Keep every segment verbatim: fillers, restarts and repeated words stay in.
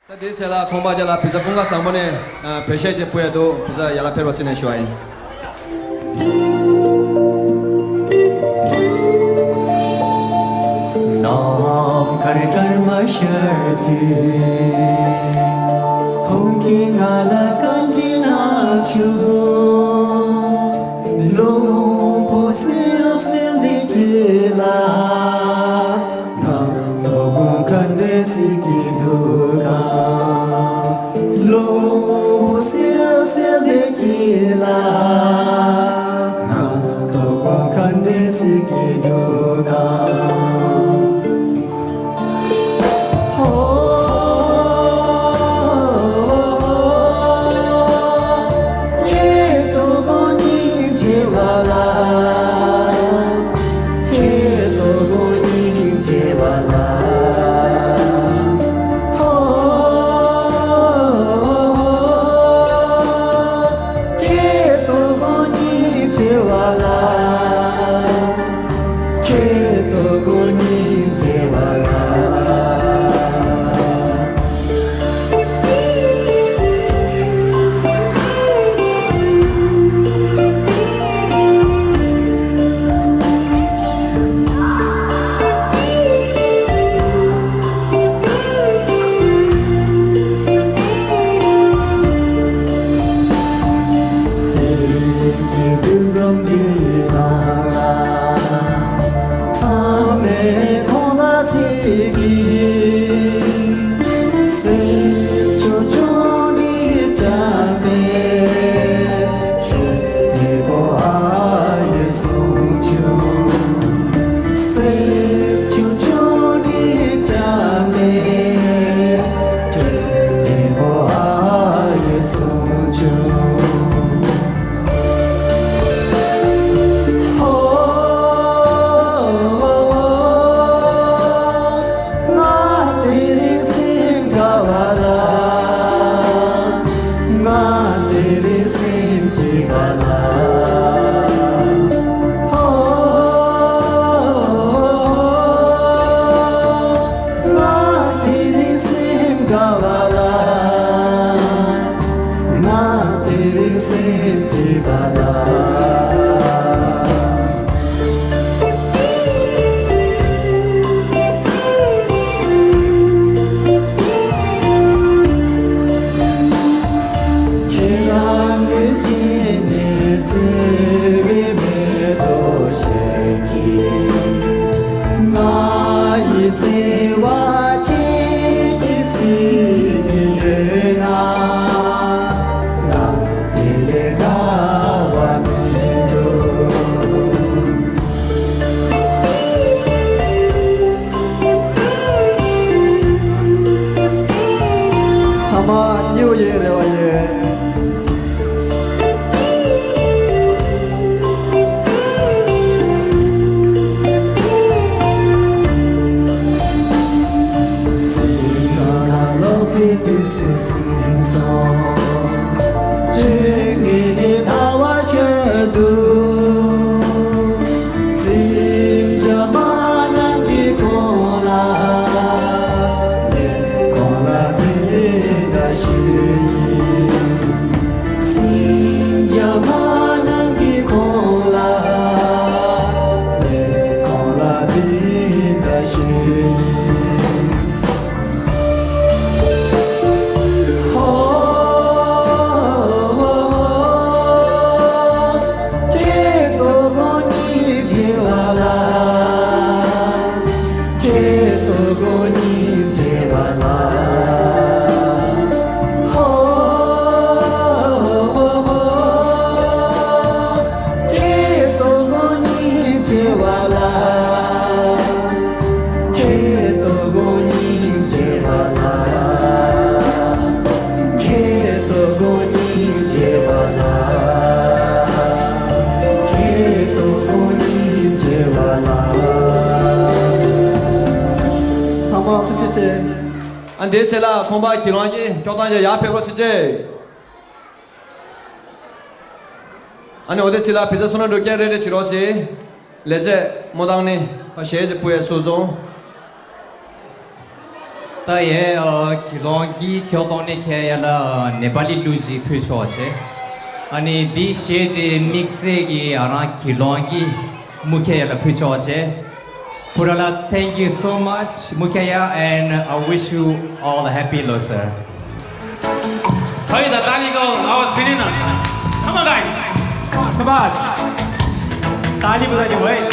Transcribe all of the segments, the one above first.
ད་དེའི་ཚེ་ལ་ཁོང་པ་རྒྱ་ལ་བི་ཟ་ཀུན་དགའ་བཟང་པོ་ནས་བོད་གཞས་ཅིག་ཕུལ་ཡ་འདུག་བི་ཟ་ཡར་ལ་ཕེབས་རོགས་བྱེད་ནས་ཞུ་བ་ཡིན། ནམ་མཁར་སྐར་མ་ཤར་དུས། ཁོང་གིས་ང་ལ་བཀའ་འདྲི་གནང་བྱུང་། རླུང་བུ་བསིལ་བསིལ་འདི་དུས་ལ། ང་དོ་དགོང་ག་འདྲས་སེ་སྐྱིད་འདུག་གམ། རླུང་བུ་བསིལ་བསིལ་འདི་དུས་ལ། ང་དོ་དགོང་ག་འདྲས་སེ་སྐྱིད་འདུག་གམ། ཁྱེད་དོ་དགོང་གཉིད་བྱེད་པ་ལ། དེ་རིང་གི་འདུ་འཛོམས་འདིའི་ནང་ལ། ཚང་མས་ཁོང་ལ་གཟིགས་ཀྱིས། སེམས་ཆུང་ཆུང་ནས་བཅར་ནས། ཁྱེད་བདེ་པོ་ཨ་ཡེ་གསུང་བྱུང་། སེམས་ཆུང་ཆུང་ནས་བཅར་ནས། ཁྱེད་བདེ་པོ་ཨ་ཡེ་གསུང་བྱུང་། ང་དེ་རིང་སེམས་དགའ་བ་ལ། ང་དེ་རིང་སེམས་སྐྱིད་པ་ལ། ང་དེ་རིང་སེམས་དགའ་བ་ལ། ང་དེ་རིང་སེམས་སྐྱིད་པ་ལ། ཁྱེད་རང་གི་རྗེས་ནས་བརྩེ་བའི་མེ་ཏོག་ཤར་གྱིས། ང་ཡི་བརྩེ་བ་ཁྱེད་ཀྱིས་གཟིགས་ཀྱི་ཡོད་ན། ང་དེ་ལས་དགའ་བ་མི་འདུག་ཚང་མ་སྨྱོ་ཡི་རེ་བ་ཡོད། སེམས་ནང་ལོག་པའི་དུས་སུ་སེམས་སོང་། བཅོས་ངེས་ནས་ལྟ་བ་ཤར་འདུག་སེམས་ཅན་མ་རྣམས་ཀྱིས་ཁོང་ལ། ཁོང་ལ་དེ་འདྲ་ཞིག་ཡིན། སེམས་ཅན་མ་རྣམས་ཀྱིས་ཁོང་ལ། ཁོང་ལ་དེ་འདྲ་ཞིག་ཡིན། ཁྱེད་དོ་དགོང་གཉིད་བྱེད་པ་ལ། ཁྱེད་དོ་དགོང་གཉིད་བྱེད་པ་ལ། ཁྱེད་དོ་དགོང་གཉིད་བྱེད་པ་ལ། ཁྱེད་དོ་དགོང་གཉིད་བྱེད་པ་ལ། ཁྱེད་དོ་དགོང་གཉིད་བྱེད་པ་ལ། ཁྱེད་དོ་དགོང་གཉིད་བྱེད་པ་ལ། ཚང་མ་ཐུགས་རྗེ་ཆེ། ཨ་འདིའི་ཚེ་ལ་ཁོང་པ་གྱི་རང་གི་ཀྱོག་ཐང་ཅན་ཡར་ཕེབས་རོགས་བྱེད་ཅེས། ཨ་ནི་འོ་དེ་ཚེ་ལ་བི་ཟ་སོ་ན་འགྲོ་རྐྱེན་རེ་རེ་བྱེད་རོགས་བྱེད། ལས་བྱེད་མོ་དང་ནི་གཞས་ཅིག་ཕུལ་ཡས་སུ་བཟུང་། ད་ཡ་ཨ་དགེ་སློང་གི་ཁྱོད་གཏོང་ནས་ཁྱེད་ཡ་ལ་ནེ་པ་ལི་གླུ་ཞིག་ཕུལ་ཆོག་བྱས། ཨ་ནི་འདི་གཞས་དེ་དམིགས་བསལ་གྱི་ཨ་རང་དགེ་སློང་གི་མུ་ཁྱེད་ཡ་ལ་ཕུལ་ཆོག་བྱས། བུ་ར་ལ། Thank you so much, Mukhya, and I wish you all a happy Losar. ཕ་ཡི་ད་ཏཱ་ལི་གོ་ཨའོ་སི་ནི་ན། Come on, guys. Come on. ཏཱ་ལི་བུ་ད་ནི་ཝེ།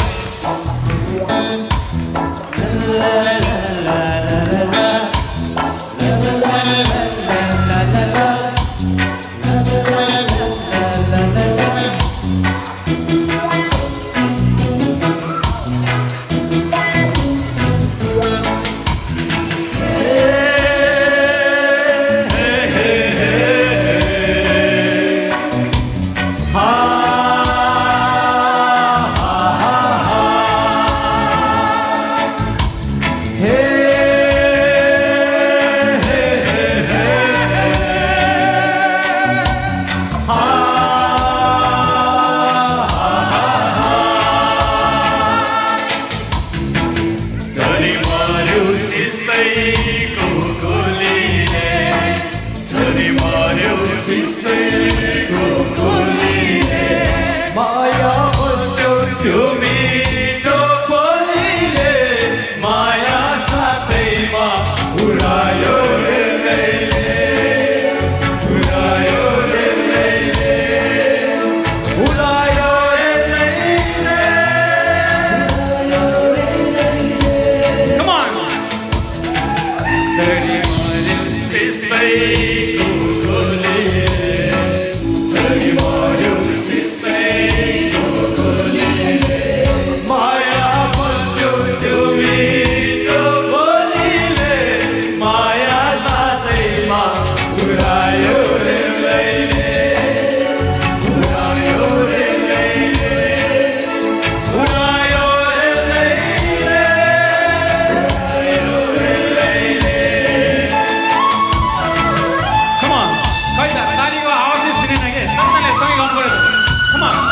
Come on. Come on. Come on.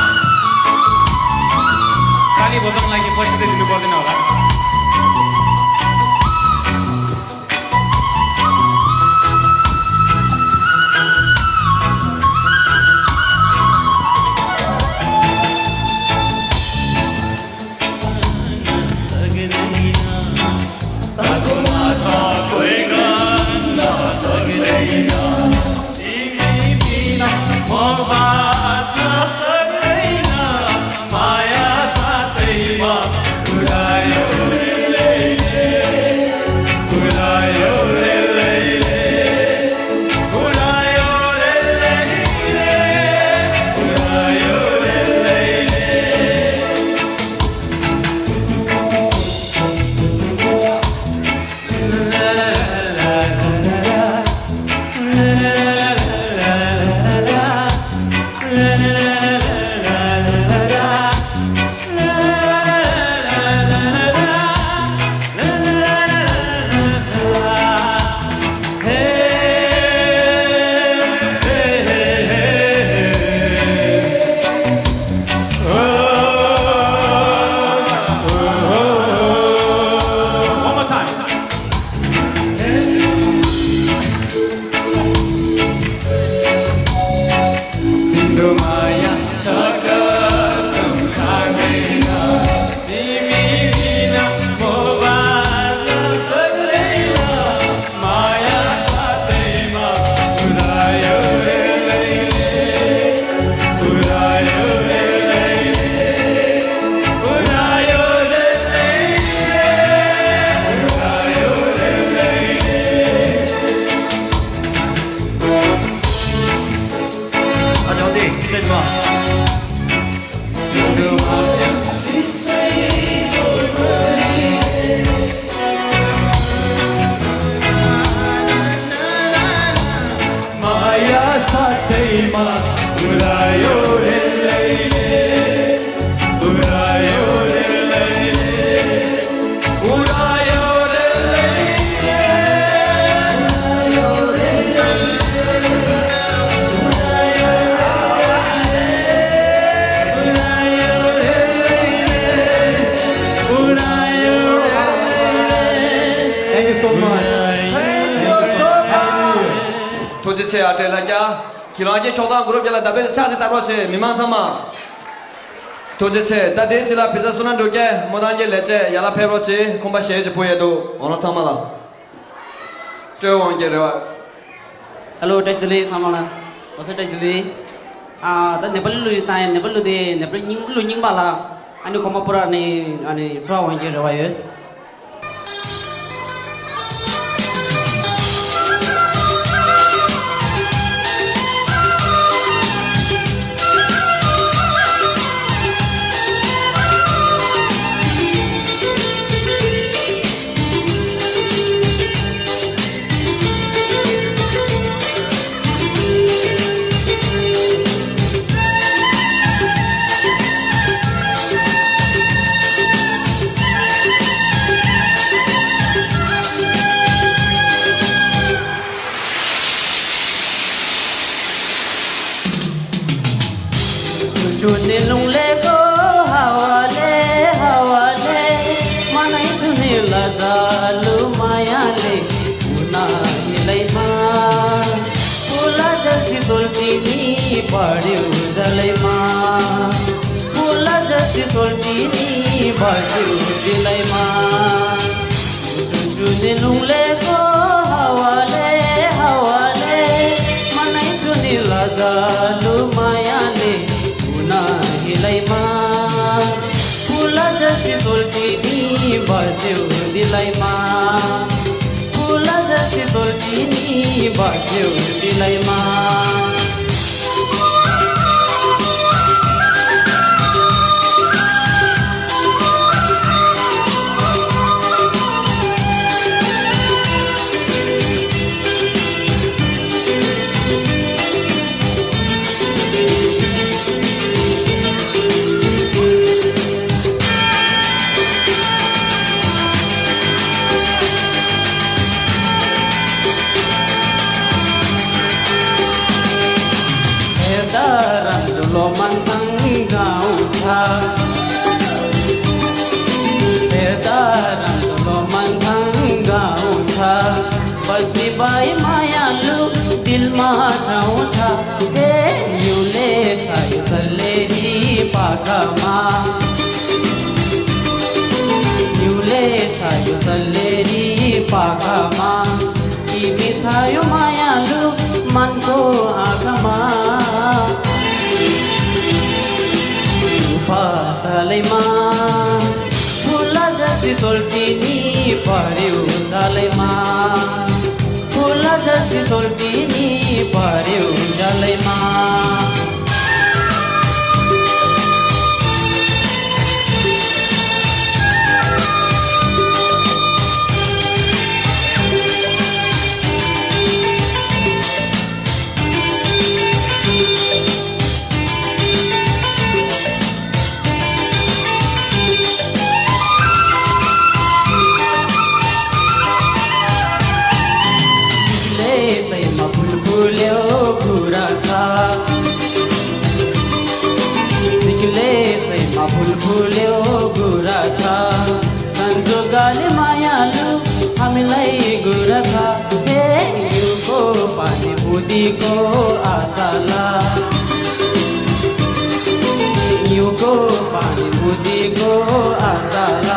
Thank you so much. ཆེ་ཨ་ཏྲེ་ལ་རྒྱ། ཁྱེད་རང་གི་ཁྱོག་ཐང་གུ་རུབ་རྒྱ་ལ་ད་བེ་ཆ་ཆེ་ལྟ་རོགས་ཆེ། མི་མང་ཚང་མ། ཐུགས་རྗེ་ཆེ། ད་དེའི་ཚེ་ལ་བི་ཛ་སུ་ན་འགྲོ་སྐྱེ་མོ་དང་གྱེ་ལས་བྱེད་ཡ་ལ་ཕེབས་རོགས་ཆེ། ཁོང་པ་ཞེ་ཅིག་པོ་ཡོད་འདུག་འོ་ན་ཚང་མ་ལ། སྤྲོ་དབང་གི་རེ་བ། ཧེ་ལོ། བཀྲ་ཤིས་བདེ་ལེགས་ཚང་མ་ལ། འོ་ས་བཀྲ་ཤིས་བདེ་ལེགས། ཨ་ད་ནེ་པ་ལི་གླུ་ཡི་སྟངས་ཡ་ནེ་པ་ལི་གླུ་དེ་ནེ་པ་ལི་རྙིང་གླུ་རྙིང་པ་ལ། ཨ་ནི་ཁོ་མ་པོ་ར་ནི་ཨ་ནི་སྤྲོ་དབང་གི་རེ་བ་ཡོད། ཆུ་ནི་ལུང་ལེ་གོ་ཧ་བ་ལེ་ཧ་བ་ལེ། མ་ནའི་ཆུ་ནི་ལ་ད་ལུ་མ་ཡ་ལེ། ཨུ་ན་ཧི་ལེ་མ། ཨུ་ལ་ཇ་སི་སོལ་ཏི་ནི་བ་རི་ཨུ་ཇ་ལེ་མ། ཨུ་ལ་ཇ་སི་སོལ་ཏི་ནི་བ་རི་ཨུ་ཇི་ལེ་མ། ཆུ་ནི་ལུང་ལེ་གོ་ཧ་བ་ལེ་ཧ་བ་ལེ། མ་ནའི་ཆུ་ནི་ལ་ད་ལུ་མ་ཡ་ལེ། ཨུ་ན་ཧི་ལེ་མ། ཨུ་ལ་ཇ་སི་སོལ་ཏི་ནི་བ་ཟེའུ་ཏི་ལེ་མ། ཨུ་ལ་ཇ་སི་སོལ་ཏི་ནི་བ་ཟེའུ་ཏི་ལེ་མ། ཧེ་ད་རང་ལོ་མན་ཐང་གའུ་ཐ། ཧེ་ད་རང་ལོ་མན་ཐང་གའུ་ཐ། པ་ཏི་བའི་མ་ཡ་ལུ་དིལ་མ་ཐའུ་ཐ། ཧེ་ཡུ་ལེ་ཐ་ཡུ་ས་ལེ་རི་པ་ཁ་མ། ཡུ་ལེ་ཐ་ཡུ་ས་ལེ་རི་པ་ཁ་མ། ཏི་མི་ཐ་ཡུ་མ་ཡ་ལུ་མན་ཁོ་ཨ་ཁ་མ། ཡུ་པ་ཐ་ལེ་མ། ཨུ་ལ་ཇ་སི་སོལ་ཏི་ནི་བ་རི་ཨུ་ཇ་ལེ་མ། ཨུ་ལ་ཇ་སི་སོལ་ཏི་ནི་བ་རི་ཨུ་ཇ་ལེ་མ། ལེ་སའི་མ་ཕུལ་ཕུལ་ལེའོ་གུ་ར་ས། སིག་ལེ་སའི་མ་ཕུལ་ཕུལ་ལེའོ་གུ་ར་ས། སན་ཛོ་ག་ལེ་མ་ཡ་ལུ་ཧ་མི་ལའི་གུ་ར་ས། ཧེ་ཡུ་གོ་པ་ནི་བུ་དི་གོ་ཨ་ས་ལ། ཡུ་གོ་པ་ནི་བུ་དི་གོ་ཨ་ས་ལ།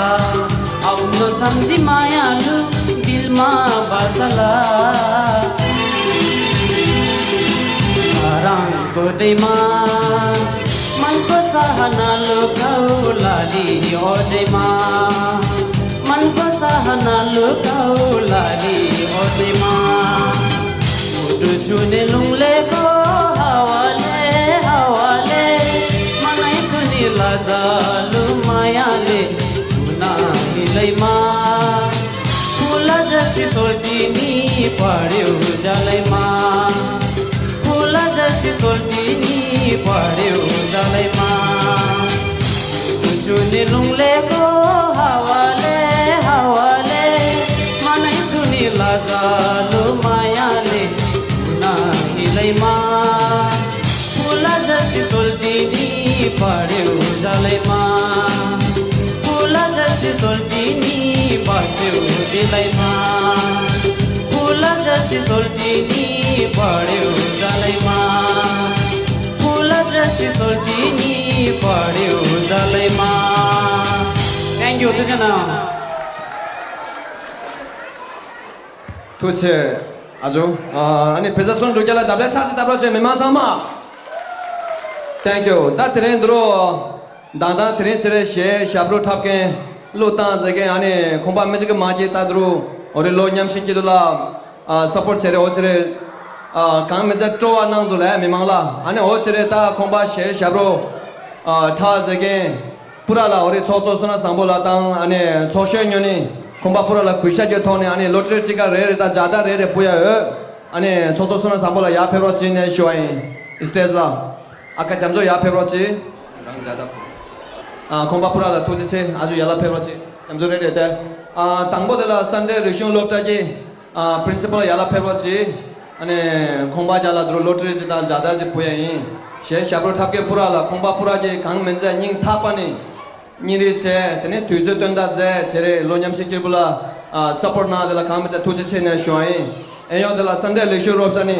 ཨའུ་ནོ་སམ་ཟི་མ་ཡ་ལུ་དིལ་མ་བ་ས་ལ། ཨ་རང་གོ་ཏེ་མ། མན་ཁོ་ས་ཧ་ན་ལོ་ཁའུ་ལ་ལི་ཨོ་ཏེ་མ། མན་ཁོ་ས་ཧ་ན་ལོ་ཁའུ་ལ་ལི་ཨོ་ཏེ་མ། ཨུ་ཏུ་ཆུ་ནེ་ལུང་ལེ་གོ་ཧ་བ་ལེ་ཧ་བ་ལེ། མ་ནའི་ཆུ་ནི་ལ་ཛ་ལུ་མ་ཡ་ལེ། ཨུ་ན་ཧི་ལེ་མ། ཨུ་ལ་ཇ་སི་སོལ་ཏི་ནི་བ་རི་ཨུ་ཇ་ལེ་མ། ཨུ་ལ་ཇ་སི་སོལ་ཏི་ནི་བ་རི་ཨུ་ཇ་ལེ་མ། ཨུ་ཆུ་ནི་ལུང་ལེ་གོ་ཧ་བ་ལེ་ཧ་བ་ལེ། མ་ནའི་ཆུ་ནི་ལ་ཛ་ལུ་མ་ཡ་ལེ། ཨུ་ན་ཧི་ལེ་མ། ཨུ་ལ་ཇ་སི་སོལ་ཏི་ནི་བ་རི་ཨུ་ཇ་ལེ་མ། ཨུ་ལ་ཇ་སི་སོལ་ཏི་ནི་བ་རི་ཨུ་ཇི་ལེ་མ། ཨུ་ལ་ཇ་སི་སོལ་ཏི་ནི་བ་རི་ ཐུགས་རྗེ་གནང་། ཐུགས་རྗེ་ཆེ། ཨ་ཇོ། ཨ་ནི་བི་ཟ་སོན་འབྲུག་རྒྱལ་ལ་འདབ་ལས་ཆགས་ཅིག་བཏབ་རོགས་བྱེད། མི་མང་ཚང་མ། Thank you. ད་དེ་རིང་འདི་རུ། མདང་དང་དེ་རིང་ཕྱི་རེ་གཞས་ཞབས་བྲོ་འཁྲབ་མཁན། གླུ་བཏང་མཛད་མཁན། ཨ་ནི་ཁོང་པ་མི་གཅིག་གི་མ་གྱིས་ད་འདི་རུ། འོ་རེ་ལོ་མཉམ་ཞིག་སྐྱིད་སྡུག་ལ། ཨ་སཔོར་ཊི་བྱེད་རེ་འོ་ཕྱི་རེ། ཨ་གང་མི་ཚད་སྤྲོ་བ་གནང་ཚུལ་ལས་མི་མང་ལ། ཨ་ནི་འོ་ཕྱི་རེ་ད་ཁོང་པ་གཞས་ཞབས་བྲོ། ཨ་འཁྲབ་མཛད་མཁན། པུ་ར་ལ་འོ་རེ་ཚོགས་གཙོ་བསོད་ནམས་བཟང་པོ་ལགས་དང་ཨ་ནི་ཚོགས་གཞོན་ཉོ་ནི། ཁོང་པ་པུ་ར་ལ་གུས་ཞབས་ཀྱི་ཐོག་ནས་ཨ་ནི་ལོ་ཊི་རི་ཊི་ཀ་རེ་རེ་དང་ཇ་ད་རེ་རེ་ཕུལ་ཡ་ཡོད། ཨ་ནི་ཚོགས་གཙོ་བསོད་ནམས་བཟང་པོ་ལགས་ཡར་ཕེབས་རོགས་བྱེད་ནས་ཞུ་བ་ཡིན། སི་ཊེ་ཇི་ལ། ཨ་ཁ་རྒྱ་མཚོ་ཡར་ཕེབས་རོགས་བྱེད། རང་ཇ་ད་ཕུལ། ཨ་ཁོང་པ་པུ་ར་ལ་ཐུགས་རྗེ་ཆེ། ཨ་ཇོ་ཡར་ལ་ཕེབས་རོགས་བྱེད། རྒྱ་མཚོ་རེ་རེ་དེ། ཨ་དང་པོ་དེ་ལ་སན་ཌེ་རིག་གཞུང་སློབ་གྲྭ་གི། ཨ་པི་རིན་སི་པལ་ཡར་ལ་ཕེབས་རོགས་གྱིས། ཨ་ནི་ཁོང་པ་རྒྱ་ལ་དུ་ལོ་ཊི་རི་ཅིག་དང་ཇ་ད་ཅིག་ཕུལ་ཡ་ཡིན། གཞས་ཞབས་བྲོ་འཁྲབ་མཁན་པུ་ར་ལ། ཁོང་པ་པུ་ར་གྱིས་གང་མིན་ཚད་སྙིང་ཐག་པ་ནས་སྙིང་རེ་བྱས། དེ་ནས་དུས་ཚོད་བཏོན་ད་མཛད་བྱས་རེད། ལོ་མཉམ་ཞིག་སྐྱིད་པོ་ལ་ཨ་སཔོར་ཊི་གནང་དེ་ལ་གང་མིན་ཚད་ཐུགས་རྗེ་ཆེ་ནས་ཞུ་བ་ཡིན། ཨེ་ཡོང་དེ་ལ་སན་ཌེ་ལེགས་ཤོས་རོབ་ས་ནི་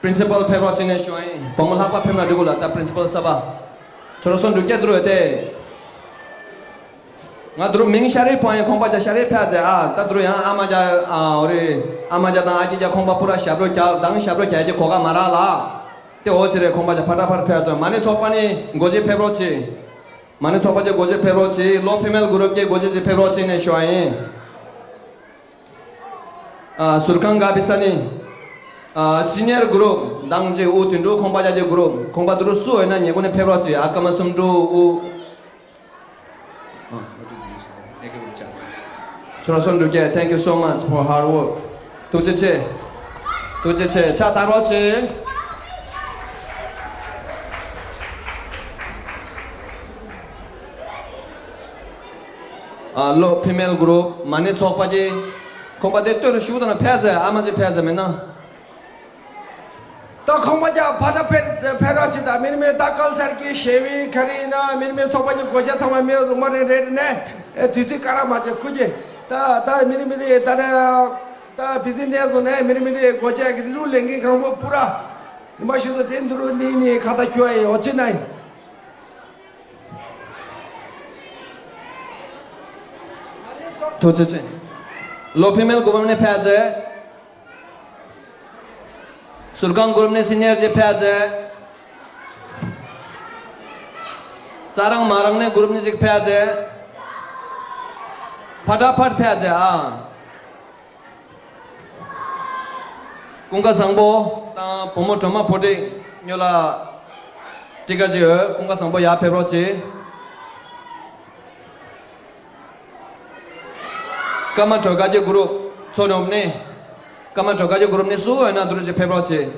པི་རིན་སི་པལ་ཕེབས་རོགས་བྱེད་ནས་ཞུ་བ་ཡིན། བུ་མོ་ལྷག་པ་ཕེབས་ན་འགྲིག་གོ་ལ། ད་པི་རིན་སི་པལ་གསར་པ་ཁྱོད་རང་སོང་འགྲོ་སྐད་དུ་རོ་དེ། ང་དུ་རུ་མིང་ཤ་རེ་ཕོ་ཡིན། ཁོང་པ་རྒྱ་ཤ་རེ་ཕེ་ཟེར། ཨ་ད་དུ་རུ་ཡང་ཨ་མ་རྒྱ་ཨ་འོ་རེ། ཨ་མ་རྒྱ་དང་ཨ་ཅེ་རྒྱ་ཁོང་པ་པུ་ར་ཞབས་བྲོ་རྒྱག་དང་ཞབས་བྲོ་རྒྱག་རྒྱུ་གོ་ག་མ་རག་ལ། དེ་འོ་ཅི་རེ་ཁོང་པ་རྒྱ་ཕ་ཏྲ་ཕར་ཕེ་ཚོ། མ་ནི་ཚོགས་པ་ནི་འགོ་བྱེད་ཕེབས་རོགས་བྱེད། མ་ནི་ཚོགས་པ་རྒྱ་འགོ་བྱེད་ཕེབས་རོགས་བྱེད། ལོ་ཕི་མེལ་གུ་རུབ་ཀྱི་འགོ་བྱེད་ཅིག་ཕེབས་རོགས་བྱེད་ནས་ཞུ་བ་ཡིན། ཨ་ཟུར་ཁང་ག་པི་ས་ནི། ཨ་སི་ནི་ཡར་གུ་རུབ་དང་ཅིག་འུ་དུད་འགྲོ་ཁོང་པ་རྒྱ་རྒྱ་གུ་རུབ། ཁོང་པ་དུ་རུ་སུ་འོས་ན་ཉེ་གོ་ནས་ཕེབས་རོགས་བྱེད། ཨ་ཀ་མ་སུམ་འགྲོ་འུ། ཁྱོད་རང་སོང་འགྲོ་རྒྱལ། Thank you so much for hard work. ཐུགས་རྗེ་ཆེ། ཐུགས་རྗེ་ཆེ། ཕྱག་བཏང་རོགས་བྱེད། ཨ་ལོ་ཕི་མེལ་གུ་རུབ་མ་ནི་ཚོགས་པ་གྱི་ཁོང་པ་དེ་ལྟོས་རུ་ཞུགས་དང་ཕེ་ཟེར། ཨ་མ་ཅིག་ཕེ་ཟེར་མེད་ན། ད་ཁོང་པ་རྒྱ་ཕ་ཏྲ་ཕེ་ཕེ་རོགས་བྱེད། ད་མི་རི་མི་ད་ཀལ་ཆར་གྱི་ཞེ་བའི་ཁ་རི་ན་མི་རི་མི་ཚོགས་པ་གྱི་སྒོ་ཆ་ཚང་མ་མི་ལུང་མ་རེ་རེ་ནས་ཨེ་དུས་ཚོད་ཀ་ར་མ་བྱེད་ཁུ་གྱི། ད་ད་མི་རི་མི་རི་ད་ད་བི་ཟི་ནེ་སི་ནས་མི་རི་མི་རི་སྒོ་ཆ་གི་ལུ་ལེན་གྱི་གང་པོ་པུ་ར་ནི་མ་ཞུ་ད་དེ་འདུ་རུ་ནི་ནི་ཁ་ད་ཁྱོ་ཨེ་འོ་ཅི་ན་ཡིན། ཐུགས་རྗེ་ཆེ། ལོ་ཕི་མེལ་གུ་རུབ་ནས་ཕེ་ཟེར། ཟུར་ཁང་གུ་རུབ་ནས་སི་ནི་ཡར་ཅིག་ཕེ་ཟེར། རྩ་རང་མ་རང་ནས་གུ་རུབ་ནས་ཅིག་ཕེ་ཟེར། ཕ་ཏྲ་ཕར་ཕེ་ཟེར་ཨ། ཀུན་དགའ་བཟང་པོ་དང་བུ་མོ་སྒྲོལ་མ་ཕོ་བྲིས་ཉོ་ལ་ཊི་ཀ་ཅིག་ཡོད། ཀུན་དགའ་བཟང་པོ་ཡར་ཕེབས་རོགས་བྱེད། ཀརྨ་སྒྲོལ་དཀར་གྱི་གུ་རུབ་ཚོ་ནོབ་ནི། ཀརྨ་སྒྲོལ་དཀར་གྱི་གུ་རུབ་ནི་སུ་འོས་ན་དུ་རུ་ཅིག་ཕེབས་རོགས་བྱེད།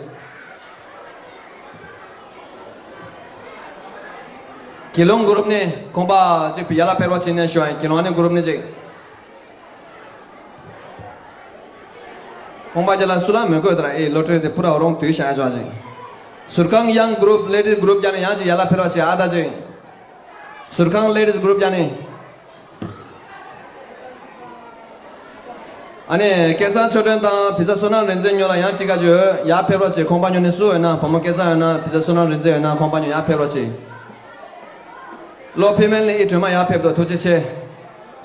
དགེ་སློང་གུ་རུབ་ནི་ཁོང་པ་ཅིག་ཡར་ལ་ཕེབས་རོགས་བྱེད་ནས་ཞུ་ཨ། དགེ་སློང་ནི་གུ་རུབ་ནི་ཅིག་ཁོང་པ་ཅིག་ལ་སུ་ལ་མི་དགོས་དར་ཨེ་ལོ་ཊི་རི་དེ་པུ་ར་འོ་རོང་དུས་བྱ་ཡ་ཅོ་ཅིག་ཟུར་ཁང་ཡང་གུ་རུབ་ལེ་ཌི་སི་གུ་རུབ་རྒྱ་ནི་ཡང་ཅིག་ཡར་ལ་ཕེབས་རོགས་བྱེད་ཨ་ད་ཅིག་ཟུར་ཁང་ལེ་ཌི་སི་གུ་རུབ་རྒྱ་ནི། ཨ་ནི་སྐལ་བཟང་ཆོས་སྒྲོན་དང་བི་ཟ་བསོད་ནམས་རིག་འཛིན་ཉོ་ལ་ཡང་ཊི་ཀ་ཅིག་ཡོད། ཡར་ཕེབས་རོགས་བྱེད། ཁོང་པ་ཉོ་ནི་སུ་ཡོད་ན་བུ་མོ་སྐལ་བཟང་ཡོད་ན་བི་ཟ་བསོད་ནམས་རིག་འཛིན་ཡོད་ན་ཁོང་པ་ཉོ་ཡར་ཕེབས་རོགས་བྱེད། ལོ་ཕི་མེལ་ནི་ཨི་སྒྲོལ་མ་ཡར་ཕེབས་འདུག་ཐུགས་རྗེ་ཆེ།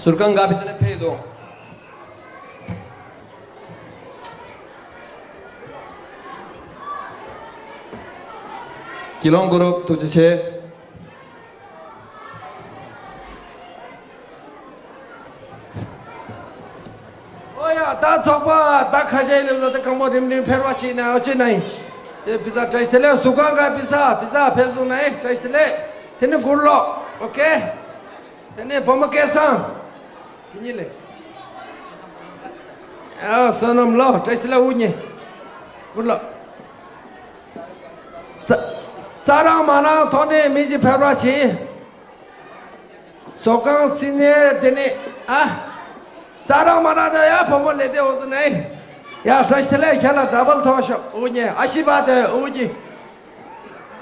ཟུར་ཁང་འགའ་བི་ཟ་ནི་ཕེབས་འདུག་དགེ་སློང་གུ་རུབ་ཐུགས་རྗེ་ཆེ། ཨོ་ཡ་ད་ཚོགས་པ་ད་ཁ་ཤས་ལེབ་ལ་ད་གང་པོ་རིམ་རིམ་ཕེབས་པ་ཕྱིན་ན་ཨོ་ཅི་ན་ཡིན། དེ་བི་ཟ་བཀྲ་ཤིས་བདེ་ལེགས། ཟུར་ཁང་ག་བི་ཟ་བི་ཟ་ཕེབས་སོང་ན་ཡིན་བཀྲ་ཤིས་བདེ་ལེགས། དེ་ནི་གུར་ལོག་ཨོ་ཀེ། དེ་ནི་བུ་མོ་སྐལ་བཟང་། དེ་གཉིས་ལས། ཨ་བསོད་ནམས་ལོ་བཀྲ་ཤིས་བདེ་ལེགས་དབུ་བརྙེས། གུར་ལོག་རྩ་རྩ་རང་མ་རང་ཐོག་ནས་མི་གཅིག་ཕེབས་རོགས་བྱེད། ཟུར་ཁང་སི་ནི་དེ་ནས་ཨ། རྩ་རང་མ་རང་དེ་ཡ་བུ་མོ་ལས་དེ་འོ་ཟི་ནས། ཡ་བཀྲ་ཤིས་བདེ་ལེགས་ཁྱེད་ལ་ཌ་བལ་ཐོག་ཤོག་དབུ་བརྙེས་ཨ་ཤི་བ་དེ་དབུ་བརྙེས།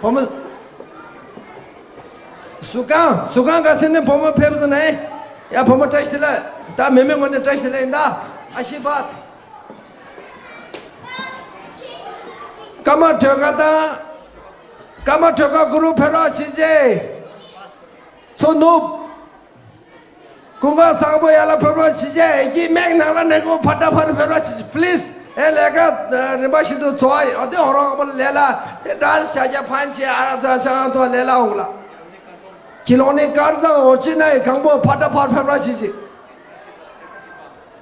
བུ་མོ། ཟུར་ཁང་ཟུར་ཁང་ག་སི་ནས་བུ་མོ་ཕེབས་ཟི་ནས། ཡ་བུ་མོ་བཀྲ་ཤིས་བདེ་ལེགས་ད་མེ་མེ་ངོ་ནས་བཀྲ་ཤིས་བདེ་ལེགས་ཡིན་ད་ཨ་ཤི་བ། ཀརྨ་སྒྲོལ་དཀར་དང་། ཀརྨ་སྒྲོལ་དཀར་གུ་རུ་ཕེབས་རོགས་བྱེད་ཅེས། ཚོ་ནུབ། ཀུན་དགའ་བཟང་པོ་ཡར་ལ་ཕེབས་རོགས་བྱེད་ཅེས། ཨེ་ཀྱི་མེག་ནང་ལ་ནས་ཀོ་ཕ་ཏྲ་ཕར་ཕེབས་རོགས་བྱེད་ཅེས། པི་ལིས། ཨེ་ལས་ཀ་རིམ་པ་བཞིན་དུ་ཚོ་བ་ཡོད་དེ་ཧོ་རང་པོ་ལས་ལ་ཨེ་འདྲ་ཤ་རྒྱ་ཕན་ཆེ་ཨ་ར་ཚ་ཤང་ཐོ་ལས་ལ་འོང་ལ། ཁྱི་ལོང་ནི་དཀར་གཙང་འོ་ཅི་ན་ཡི་གང་པོ་ཕ་ཏྲ་ཕར་ཕེབས་རོགས་བྱེད་ཅེས།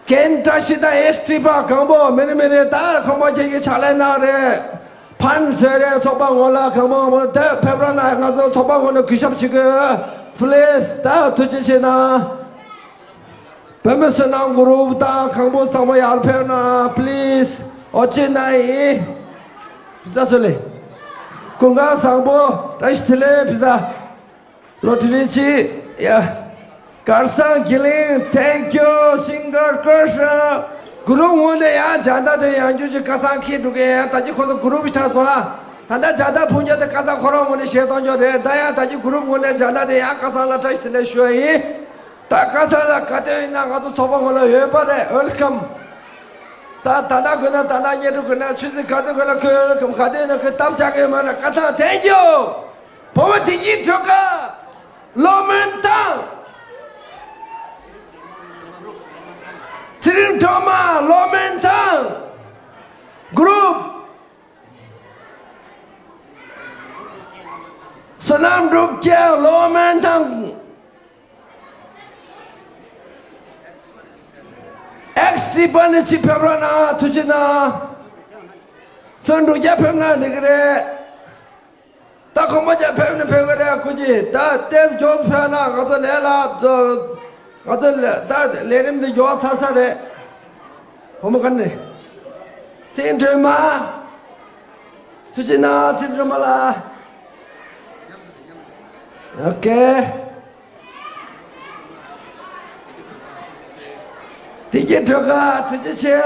ཀན་བཀྲ་ཤིས་དང་ཨེ་སི་ཊི་པ་གང་པོ་མི་རེ་མི་རེ་ད་ཁོང་པ་ཁྱེད་ཀྱི་ཕྱག་ལས་གནང་རེད། ཕན་བཟོས་རེད། ཚོགས་པ་ངོ་ལ་གང་པོ་ངོ་ད་ཕེབས་རོགས་གནང་། ང་ཚོ་ཚོགས་པ་ངོ་ནས་གུས་ཞབས་བྱེད་དགོས། པི་ལིས། ད་ཐུགས་རྗེ་ཆེ་གནང་། བོད་མི་བསོད་ནམས་གུ་རུབ་དང་གང་པོ་ཚང་མ་ཡར་ཕེབས་གནང་པི་ལིས། འོ་ཅི་ན་ཡི། བི་ཟ་སོ་ལེ། ཀུན་དགའ་བཟང་པོ་བཀྲ་ཤིས་བདེ་ལེགས་བི་ཟ། ལོ་ཏི་རི་ཅི། ཡ། གར་སང་གི་ལིང་། ཐེང་ཀྱུ། ཤིང་གར་ཀར་ཤ། གུ་རུ་ངོས་ནས་ཡང་ཇ་མདའ་དེ་ཡང་རྒྱུན་གྱི་ཁ་སང་ཁྱེར་འགྲོ་གི་ཡང་ད་ཅི་ཁོ་ཚོ་གུ་རུ་བི་ཁྲ་སོང་ཧ། ད་ལྟ་ཇ་མདའ་ཕུང་རྒྱུ་དེ་ཁ་སང་ཁོ་རང་ངོས་ནས་བཤད་གཏོང་རྒྱུ་རེད། ད་ཡང་ད་ཅི་གུ་རུ་ངོས་ནས་ཇ་མདའ་དེ་ཡང་ཁ་སང་ལ་བཀྲ་ཤིས་བདེ་ལེགས་ཞུ་བ་ཡིན། ད་ཁ་སང་ལ་ག་དུས་ཡིན་ན་ང་ཚོ་ཚོགས་པ་ངོས་ལ་ཡོད་པ་རེད། ཝེལ་ཁམ། ད་ད་ལྟ་དགོས་ན་ད་ལྟ་ཉལ་འགྲོ་དགོས་ན་ཆུ་ཚོད་ག་ཚོད་དགོས་ན་ཁོས་ཝེལ་ཁམ། ག་དུས་ཡིན་ན་ཁོས་སྟབས་ཆག་གི་ཡོད་མ་རེད། ཁ་སང་ཐེང་ཀྱུ། བུ་མོ་དེ་གཉིས་གྲོགས་ཀ། ལོ་མན་ཐང་། ཚེ་རིང་སྒྲོལ་མ། ལོ་མན་ཐང་། གུ་རུབ། བསོད་ནམས་འབྲུག་རྒྱལ། ལོ་མན་ཐང་། ཨེག་སི་ཊི་པ་ནི་ཅི་ཕེབས་རོགས་གནང་། ཐུགས་རྗེ་གནང་། བསོད་ནམས་འབྲུག་རྒྱལ་ཕེབས་ན་འགྲིག་གི་རེད། ད་ཁོ་མོ་ཅག་ཕེབས་ནི་ཕེབས་གི་རེད། སྐུ་མཁྱེན། ད་ཏེས་མགྱོགས་སུ་ཕེབས་ན་ང་ཚོ་ལས་ལ་ཚོ། ང་ཚོ་ལས་ད་ལས་རིམ་འདི་མགྱོགས་ཚར་ས་རེད། བུ་མོ་ག་ནས། ཚེ་སྒྲོལ་མ། ཐུགས་རྗེ་གནང་། ཚེ་སྒྲོལ་མ་ལགས། ཨོ་ཀེ། བདེ་སྐྱིད་སྒྲོལ་དཀར་ཐུགས་རྗེ་ཆེ།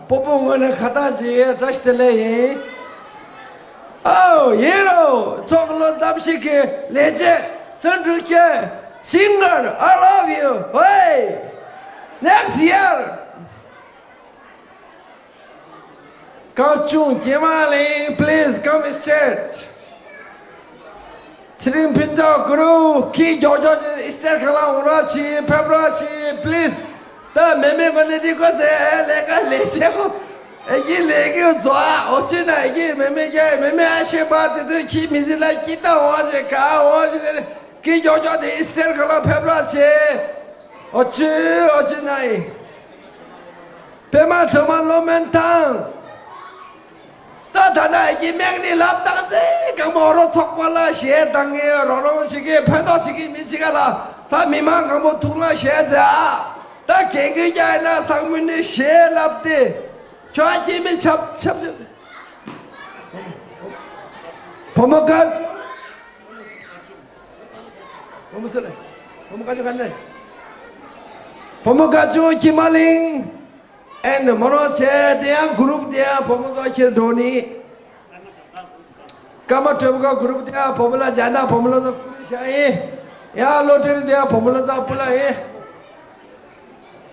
སྤོ་བོ་ངོས་ནས་ཁ་བཏགས་ཅིག་བཀྲ་ཤིས་བདེ་ལེགས་ཡིན། ཨོ་ཡིན་རོ། ཚོགས་བློ་གཏམ་ཞིག་གི་ལས་བྱེད་སུན་ཀྲུང་ཁྱེད། Singer, I love you. Hey, next year. གངས་ལྗོངས་དགེ་མ་གླིང་། Please come straight. ཚེ་རིང་ཕུན་ཚོགས་གུ་རུ། ཁྱི་མགྱོགས་མགྱོགས་ཀྱི་སི་ཊེ་ཇི་སྒང་ལ་འོང་རོགས་གྱིས། ཕེབས་རོགས་གྱིས། Please. ད་མེ་མེ་ངོས་ནས་འདི་གོ་ཟེ་ལས་ཀ་ལས་བྱེད་ཁོ། ཨེ་ཡི་ལས་ཀའི་རྫོགས་ཨ། འོ་ཅི་ན་ཨེ་ཡི་མེ་མེ་ཀྱེ་མེ་མེ་ཨ་ཤེ་པ་དེ་ཚོས་ཁྱི་མི་ཟིན་ལ་ཁྱི་ད་འོང་ཅེ་ག་འོང་ཅེ་ཟེར། ཁྱི་མགྱོགས་མགྱོགས་དེ་སི་ཊེ་ཇི་སྒང་ལ་ཕེབས་རོགས་བྱེད། འོ་ཅི་འོ་ཅི་ན་ཨེ། པད་མ་སྒྲོལ་མ་ལོ་མན་ཐང་། ད་ད་ན་ཡི་མེག་ནི་ལབ་སྟངས་ཚེ་གང་མོ་རོ་ཚོགས་པ་ལ་ཞེས་དང་ངེ་རོ་རོང་ཞིག་གི་ཕན་ཐོགས་ཞིག་གི་མི་ཞིག་ག་ལ་ད་མི་མང་གང་མོ་ཐུགས་ལ་ཞེས་ཚེ་ཨ། ད་གན་གུ་རྒྱ་ཡི་ན་ཚང་མི་ནི་ཞེས་ལབ་སྟེ་ཁྱོད་ཀྱི་མི་ཆབ་ཆབ་ཆབ། བུ་མོ་ག་བུ་མོ་ཚོ་ལེ། བུ་མོ་དགའ་ཆུང་ག་ནས། བུ་མོ་དགའ་ཆུང་དགེ་མ་གླིང་། ཨེན་མོ་རོ་ཆེ་དེ་ཡང་གུ་རུབ་དེ་ཡང་བུ་མོ་ཚོ་ཁྱེར་འགྲོ་ནི། ཀརྨ་སྒྲོལ་དཀར་གུ་རུབ་དེ་ཡང་བུ་མོ་ལ་ཇ་ན་བུ་མོ་ལ་ཚོ་ཀུ་རི་ཤ་ཡིན། ཡང་ལོ་ཏྲི་རི་དེ་ཡང་བུ་མོ་ལ་ཚོ་ཕུ་ལ་ཡིན།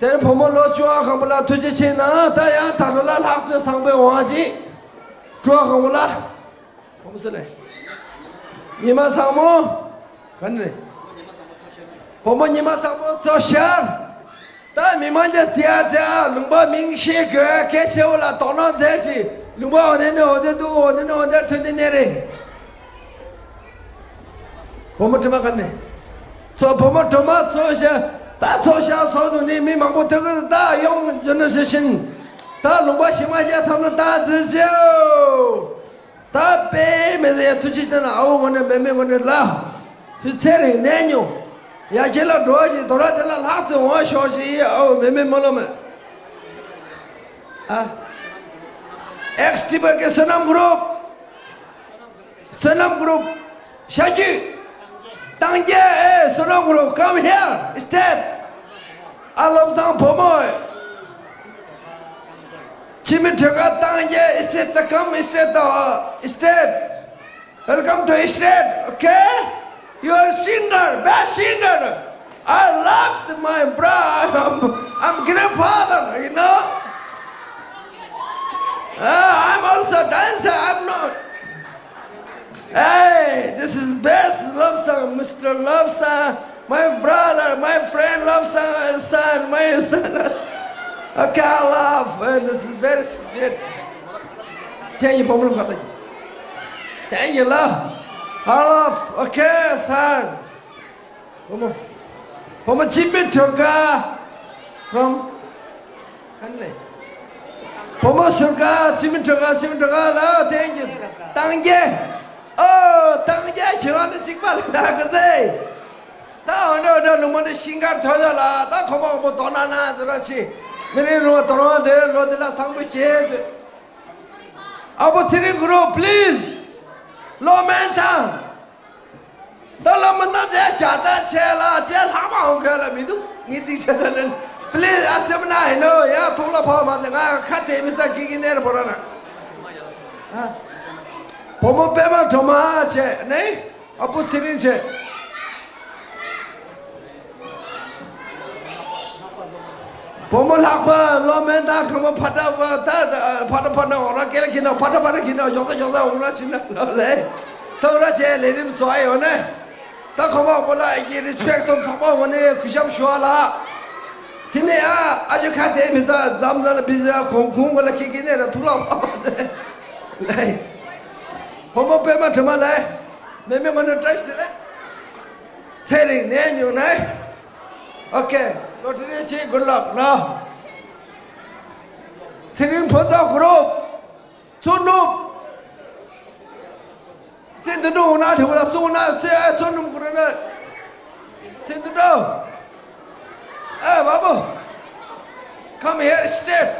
དེ་བུ་མོ་ལོ་བཅུ་བ་གང་པོ་ལ་ཐུགས་རྗེ་ཆེ་གནང་། ད་ཡང་ད་རུ་ལ་ལྷག་བཅུ་སང་པའི་དབང་ཅིག་སྤྲོ་གང་པོ་ལ། བུ་མོ་སུ་ལེ། ཉི་མ་བཟང་མོ། ག་ནས་རེད། བུ་མོ་ཉི་མ་བཟང་མོ་ཚོ་ཤར། ད་མི་མང་ཅག་ཟེར་ཡ་ཟེར་ཡ་ལུང་པ་མིང་ཤེས་དགོས་གལ་ཆེ་བོ་ལ་དོ་སྣང་མཛད་ཞིག་ལུང་པ་འོ་དེ་ནས་འོ་དེ་འདུག་འོ་དེ་ནས་འོ་དེར་ཐོན་དེ་ནས་རེད། བུ་མོ་དྲི་མ་ག་ནས། ཚོ་བུ་མོ་དྲི་མ་ཚོ་ཤར། ད་ཚོ་ཤར་ཚོ་ནུ་ནས་མི་མང་པོ་ཐོན་གི་ད་ཡོང་ཇེ་ནེ་རེ་ཤན། ད་ལུང་པ་ཤི་མ་རྒྱ་མཚམས་ལ་ད་འཛིན་ཤེའོ། ད་དཔེ་མི་ཟེར་ཡ་ཐུགས་རྗེ་ཆེ་ན་ཨ་བོ་ངོ་ནས་མེ་མེ་ངོ་ནས་ལ། ཚུལ་ཚེ་རིང་གནས་མྱོང་། ཡ་ཁྱེད་ལ་འགྲོ་ཞིག་དོ་ར་དེ་ལ་ལྷག་ཚེ་འོང་ཤོག་ཞིག་ཨ་བོ་མེ་མེ་མོ་ལོ་མེ། ཨ། ཨེག་སི་ཊི་པ་གི་བསོད་ནམས་གུ་རུབ། བསོད་ནམས་གུ་རུབ། ཤ་རྒྱུས། ཏང་རྒྱལ་ཨེ་བསོད་ནམས་གུ་རུབ། Come here, stand. ཨ་བློ་བཟང་བུ་མོ། ཁྱིམ་མི་དྲོད་ཁ་བཏང་རྒྱ་སི་ཊེ་ཊི་ད་ཀམ་སི་ཊེ་ཊི་ད་སི་ཊེ་ཊི། Welcome to state, okay? You are singer, best singer. I loved my brother, I'm, I'm grandfather, you know? Uh, I'm also dancer, I'm not. Hey, this is best love song, Mister Love Song. My brother, my friend loves son, son, my son. Okay, I love, and this is very sweet. Thank you, བུ་མོ་ལ་ཁ་བཏགས། Thank you, love. I love, okay, son. བུ་མོ། བུ་མོ་འཆི་མེད་སྒྲོལ་དཀར། From ག་ནས། བུ་མོ་ཟུར་དཀར། འཆི་མེད་སྒྲོལ་དཀར། འཆི་མེད་སྒྲོལ་དཀར་ལ་ཐེངས་གཅིག་ཐང་རྒྱལ། ཨོ། ཐང་རྒྱལ་ཁྱེད་རང་ནི་གཅིག་པ་ལ་ག་ཟེ། ད་འོ་འདྲ་འོ་འདྲ་ལུང་མ་འདྲ་ཤིང་དཀར་ཐོས་ད་ལ། ད་ཁོ་མ་འོ་པོ་དོ་ན་ན་ཟེར་ར་ཆི། མི་རིང་རུང་དོ་རང་དེ་ལོ་དེ་ལ་བཟང་པོ་སྐྱེས་ཟེར། ཨ་བོ་ཚེ་རིང་གུ་རུ། Please. ལོ་མན་ཐང་། ད་ལོ་མན་ཐང་ཅེ་རྒྱ་ད་ཆེ་ལ་ཅེ་ལྷག་མ་འོང་ཁ་ལ་མི་འདུག་ངས་ཏིག་ཆེ་ད་ལན། Please, ཨ་ཚེ་མ་ན་ཧེ་ནོ་ཡ་ཐོག་ལ་ཕོག་མ་ཟེར། ང་ཁ་དེ་མི་ས་ཀི་ཀི་ནེར་བོ་ར་ན། ཨ། བུ་མོ་པད་མ་སྒྲོལ་མ་ཆེ་ནས། ཨ་བོ་ཚེ་རིང་ཆེ། བུ་མོ་ལྷག་པ་ལོ་མན་ཐང་ཁང་པ་ཕ་ཏྲ་བ་ད་ཕ་ཏྲ་ཕ་ཏྲ་འོ་ར་ཀེ་ལ་ཁྱི་ན་ཕ་ཏྲ་ཕ་ཏྲ་ཁྱི་ན་ཞོག་ས་ཞོག་ས་འོང་ར་ཕྱིན་ན་ལོ་ལེ། ཐོག་ར་ཆེ་ལས་རིམ་ཚོ་ཨ་ཡོད་ནས། ད་ཁོ་མ་བོ་ལ་ཨེ་ཀྱི་རི་སི་པེག་ཏོ་ཚོགས་པ་འོ་ནས་གུས་ཞབས་ཞུ་བ་ལ། དེ་ནས་ཨ་ཨ་ཇོ་ཁ་དེ་མི་ས་འཛམ་ས་ལ་བི་ཟ་གོང་གུང་གོ་ལ་ཁྱི་ཁྱི་ནས་ར་ཐུག་ལ་བ་བ་ཟེར། ལེ། བུ་མོ་པད་མ་དྲི་མ་ལེ། མེ་མེ་ངོ་ནས་བཀྲ་ཤིས་བདེ་ལེགས། ཚེ་རིང་ནས་ཉུང་ནས། ཨོ་ཀེ། ལོ་ཊི་རི་ཆེ་གུ་ལག་ལ། ཚེ་རིང་ཕོ་ཐག་གུ་རུ། ཚུ་ནུབ། ཚེ་འདི་འགྲོ་འོང་ན་དེ་བ་ལ་སོང་ན་ཚེ་ཨ་ཚུ་ནུབ་གུ་རུ་ན། ཚེ་འདི་འགྲོ། ཨ་བ་བོ། Come here straight.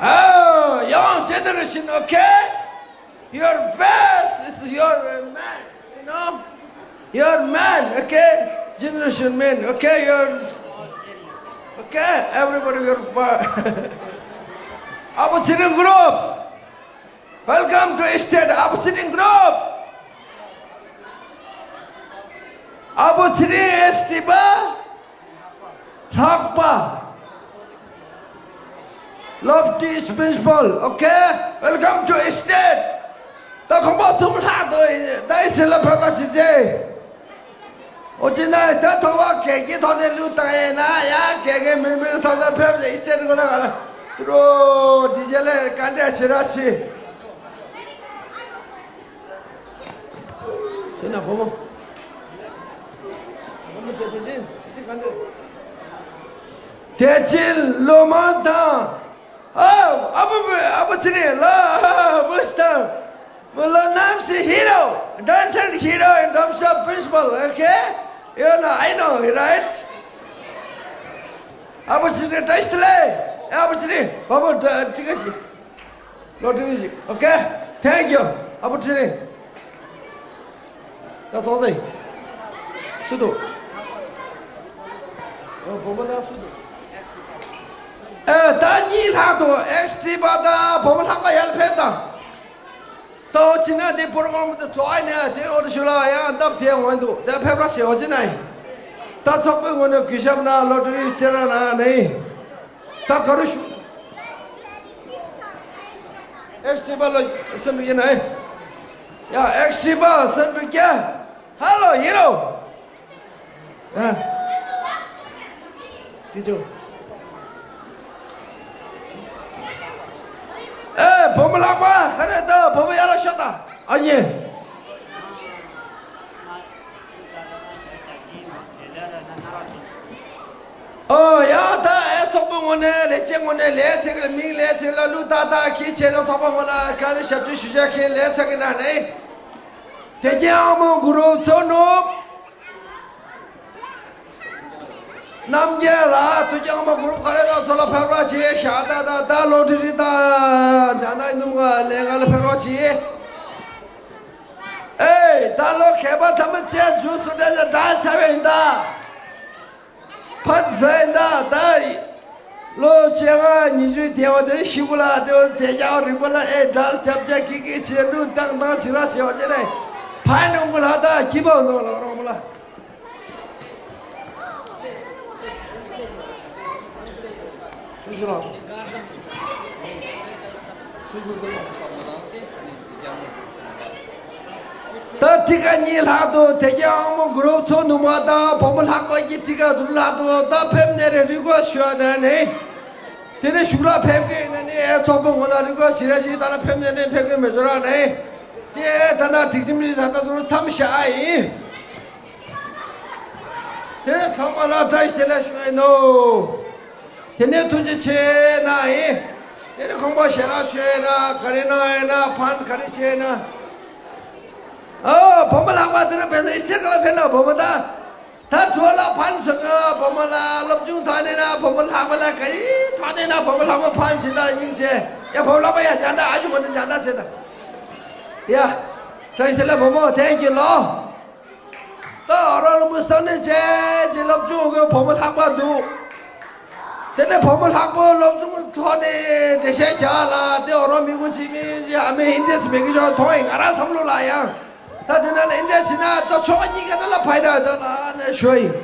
Oh, young generation, okay? Your best is your uh, man, you know? Your man, okay? Generation man, okay? Your, okay? Everybody, your opportunity group. Welcome to state opportunity group. Opportunity festival. ལྷག་པ། Lofty principle, okay? Welcome to state. ད་ཁོང་པ་གསུམ་ལྷག་ཏུ་ད་ཨི་སི་ལ་ཕེབས་པ་ཅི་ཅེ། ཨོ་ཅི་ན་ད་ཐོག་པ་གེ་གི་ཐོག་ནས་ལུས་བཏང་ཡས་ན་ཡ་གེ་གེ་མིར་མིར་ས་ད་ཕེབས་ཨི་སི་ལ་གོ་ལ་ག་ལ་ཏྲོ་ཌི་ཇེ་ལ་ག་འདྲ་བྱེད་ར་ཆི། ཤེས་ན་བུ་མོ། བུ་མོ་དེ་དེ་ཅན་དེ་ཅན་ག་འདྲ། དེ་ཅན་ལོ་མང་དང་། ཨ་ཨ་བུ་བུ་ཨ་བུ་ཚེ་རིང་ལ་ཨ་བུ་ཤི་དང་། མོ་ལ་ནམ་ཞིག་ཧི་རོ། Dancing hero in terms of principle, okay? You know, I know, right? ཨ་བུ་ཚེ་རིང་བཀྲ་ཤིས་བདེ་ལེགས། ཨ་བུ་ཚེ་རིང་བུ་མོ་ཏྲི་ཀ་ཤི། ལོ་ཏྲི་ཀ་ཤི། Okay? Thank you. ཨ་བུ་ཚེ་རིང་། ད་སོང་ཟེ། སུ་འདུག་ཨོ་བུ་མོ་ད་སུ་འདུག་ཨེ་ད་གཉིས་ལྷག་འདུག་ཨེག་སི་ཊི་པ་དང་བུ་མོ་ལྷག་པ་ཡར་ཕེབས་དང་། ད་འོ་ཕྱི་ན་དེ་པོ་རོ་གོམ་དེ་ཚོགས་ཨ་ནི་དེ་འོ་དེ་ཞུ་ལ་ཡང་སྟབས་དེ་འོང་འདུག་དེ་ཕེབས་ར་ཞེས་འོ་ཕྱི་ན་ཡིན། ད་ཚོགས་པའི་ངོས་ནས་གུས་ཞབས་ན་ལོ་ཏྲི་ཀ་ཤི་ན་ནི། ད་ག་རུ་ཞུ། ཨེག་སི་ཊི་པ་ལོ་སེམས་འགྲུབ་ཡིན་ན། ཡ་ཨེག་སི་ཊི་པ་སེམས་འགྲུབ་རྒྱ། ཧ་ལོ་ཡིན་རོ། ཨ། དེ་ཅུ། ཨེ་བུ་མོ་ལགས་པ་ག་རེ་ད་བུ་མོ་ཡར་ལ་ཤོག་ད་ཨ་ཉེ། ཨོ་ཡ་ད་ཨེ་ཚོགས་པའི་ངོས་ནས་ལས་བྱེད་ངོས་ནས་ལས་ཚེ་གི་ལ་མིང་ལས་ཚེ་ལ་ལུ་ཏག་ཏག་གི་ཆེད་དུ་ཚོགས་པ་ངོས་ལ་ག་ལེ་ཞབས་ཕྱི་ཞུ་བྱ་མཁན་ལས་ཚེ་གི་ན་ནས་དེ་རྒྱལ་ཨ་མོ་གུ་རུ་ཚོ་ནུབ། རྣམ་རྒྱལ་ལ་ཐུགས་རྒྱལ་ཨ་མོ་གུ་རུ་ག་རེ་དང་ཚོ་ལ་ཕེབས་རོགས་བྱེད་ཤ་ད་ད་ད་ལོ་ཏྲི་རི་ད་ཇ་ན་ནུམ་ལས་ང་ལ་ཕེབས་རོགས་བྱེད། ཨེ་ད་ལོ་མཁས་པ་ཐ་མ་ཅན་ཇུ་སུ་འདྲ་ཅན་འདྲ་ཆ་བས་ཡིན་ད། ཕར་ཟ་ཡིན་ད་ད། ལོ་བཅོ་ལྔ་ཉི་ཤུ་དེ་བ་དེ་ཤི་བུ་ལ་དེ་བ་དེ་རྒྱ་རིག་པ་ལ་ཨེ་འདྲ་རྒྱབ་རྒྱ་ཀི་ཀི་བྱེད་ལུགས་བཏང་བཏང་བྱེད་ར་བྱེད་བ་བྱེད་ནས་ཕ་ནུ་མོ་ལ་ད་ཀི་པ་ནོ་ལ་རོང་མོ་ལ། སུ་ཞིག་ལ། སུ་ཞིག་ལ། ད་ཊི་ཀ་གཉིས་ལྷག་འདུག་དེ་གའི་ཨང་མོ་གུ་རུབ་ཚོ་ནུ་མ་དང་བུ་མོ་ལྷག་པ་གི་ཊི་ཀ་དུ་ལྷག་འདུག་ད་ཕེབས་ནས་རེ་རི་ཀོ་ཞུ་ཡ་ན་ནི། དེ་ནས་ཞུགས་ལ་ཕེབས་ཀྱི་ཡིན་ན་ནི་ཨེ་ཚོགས་པའི་ངོ་ལ་རི་ཀོ་ཞི་ར་ཞི་ད་ལ་ཕེབས་ནས་ནི་ཕེབས་ཀྱི་མི་འབྱོར་ར་ནི། དེ་ད་ལྟ་སྒྲིག་ཁྲིམས་རིགས་ད་ལྟ་དུ་མཚམས་བཞག་ཡིན། དེ་ཚང་མ་ལ་བཀྲ་ཤིས་བདེ་ལེགས་ཞུ་ཡིན་ནོ། དེ་ནས་ཐུགས་རྗེ་ཆེ་ན་ཡིན། དེ་ནས་ཁོང་པ་ཞལ་ལག་མཆོད་ཡིན་ན་ག་རེ་གནང་ཡིན་ན་ཕན་ག་རེ་བྱས་ཡིན་ན། ཨོ་བུ་མོ་ལྷག་པ་དེ་ནས་བེ་ས་ཨི་སི་ཊི་ག་ལ་ཕེབས་ན་བུ་མོ་ད། ད་བྲོ་ལ་ཕན་ཟེར་ན་བུ་མོ་ལ་སློབ་སྦྱོང་ཐོག་ནས་ན་བུ་མོ་ལྷག་པ་ལ་ག་རེ་ཐོག་ནས་ན་བུ་མོ་ལྷག་པ་ཕན་ཞིག་ད་སྙིང་རྗེ། ཡ་བུ་མོ་ལྷག་པ་ཡ་ཇན་ད་ཨ་ཇུ་མོ་ནི་ཇན་ད་ཟེར་ད། ཡ། བཀྲ་ཤིས་བདེ་ལེགས་བུ་མོ་ཐེང་ཀིའུ་ལོ། ད་ཨོ་རོ་ལུ་མུ་སང་ནས་བྱས་ཀྱི་སློབ་སྦྱོང་གི་བུ་མོ་ལྷག་པ་འདུག་དེ་ནས་བུ་མོ་ལྷག་པ་སློབ་སྦྱོང་ཐོག་ནས་འགྲེལ་བཤད་རྒྱག་ལ་དེ་ཨོ་རོ་མི་གུ་ཅི་མིན་ཅི་ཨ་མའི་ཨིན་ཊེ་རེ་སི་མེད་གི་ཅོག་མཐོང་ཡིན། ང་རང་བསམ་བློ་ལ་ཡང་ད་དེ་ན་ལ་ཨིན་ཊེ་རེ་སི་ན་ད་ཕྱོགས་གཉིས་ཀ་ན་ལ་ཕའི་ད་ད་ལ་ནས་ཞོ་ཡིན།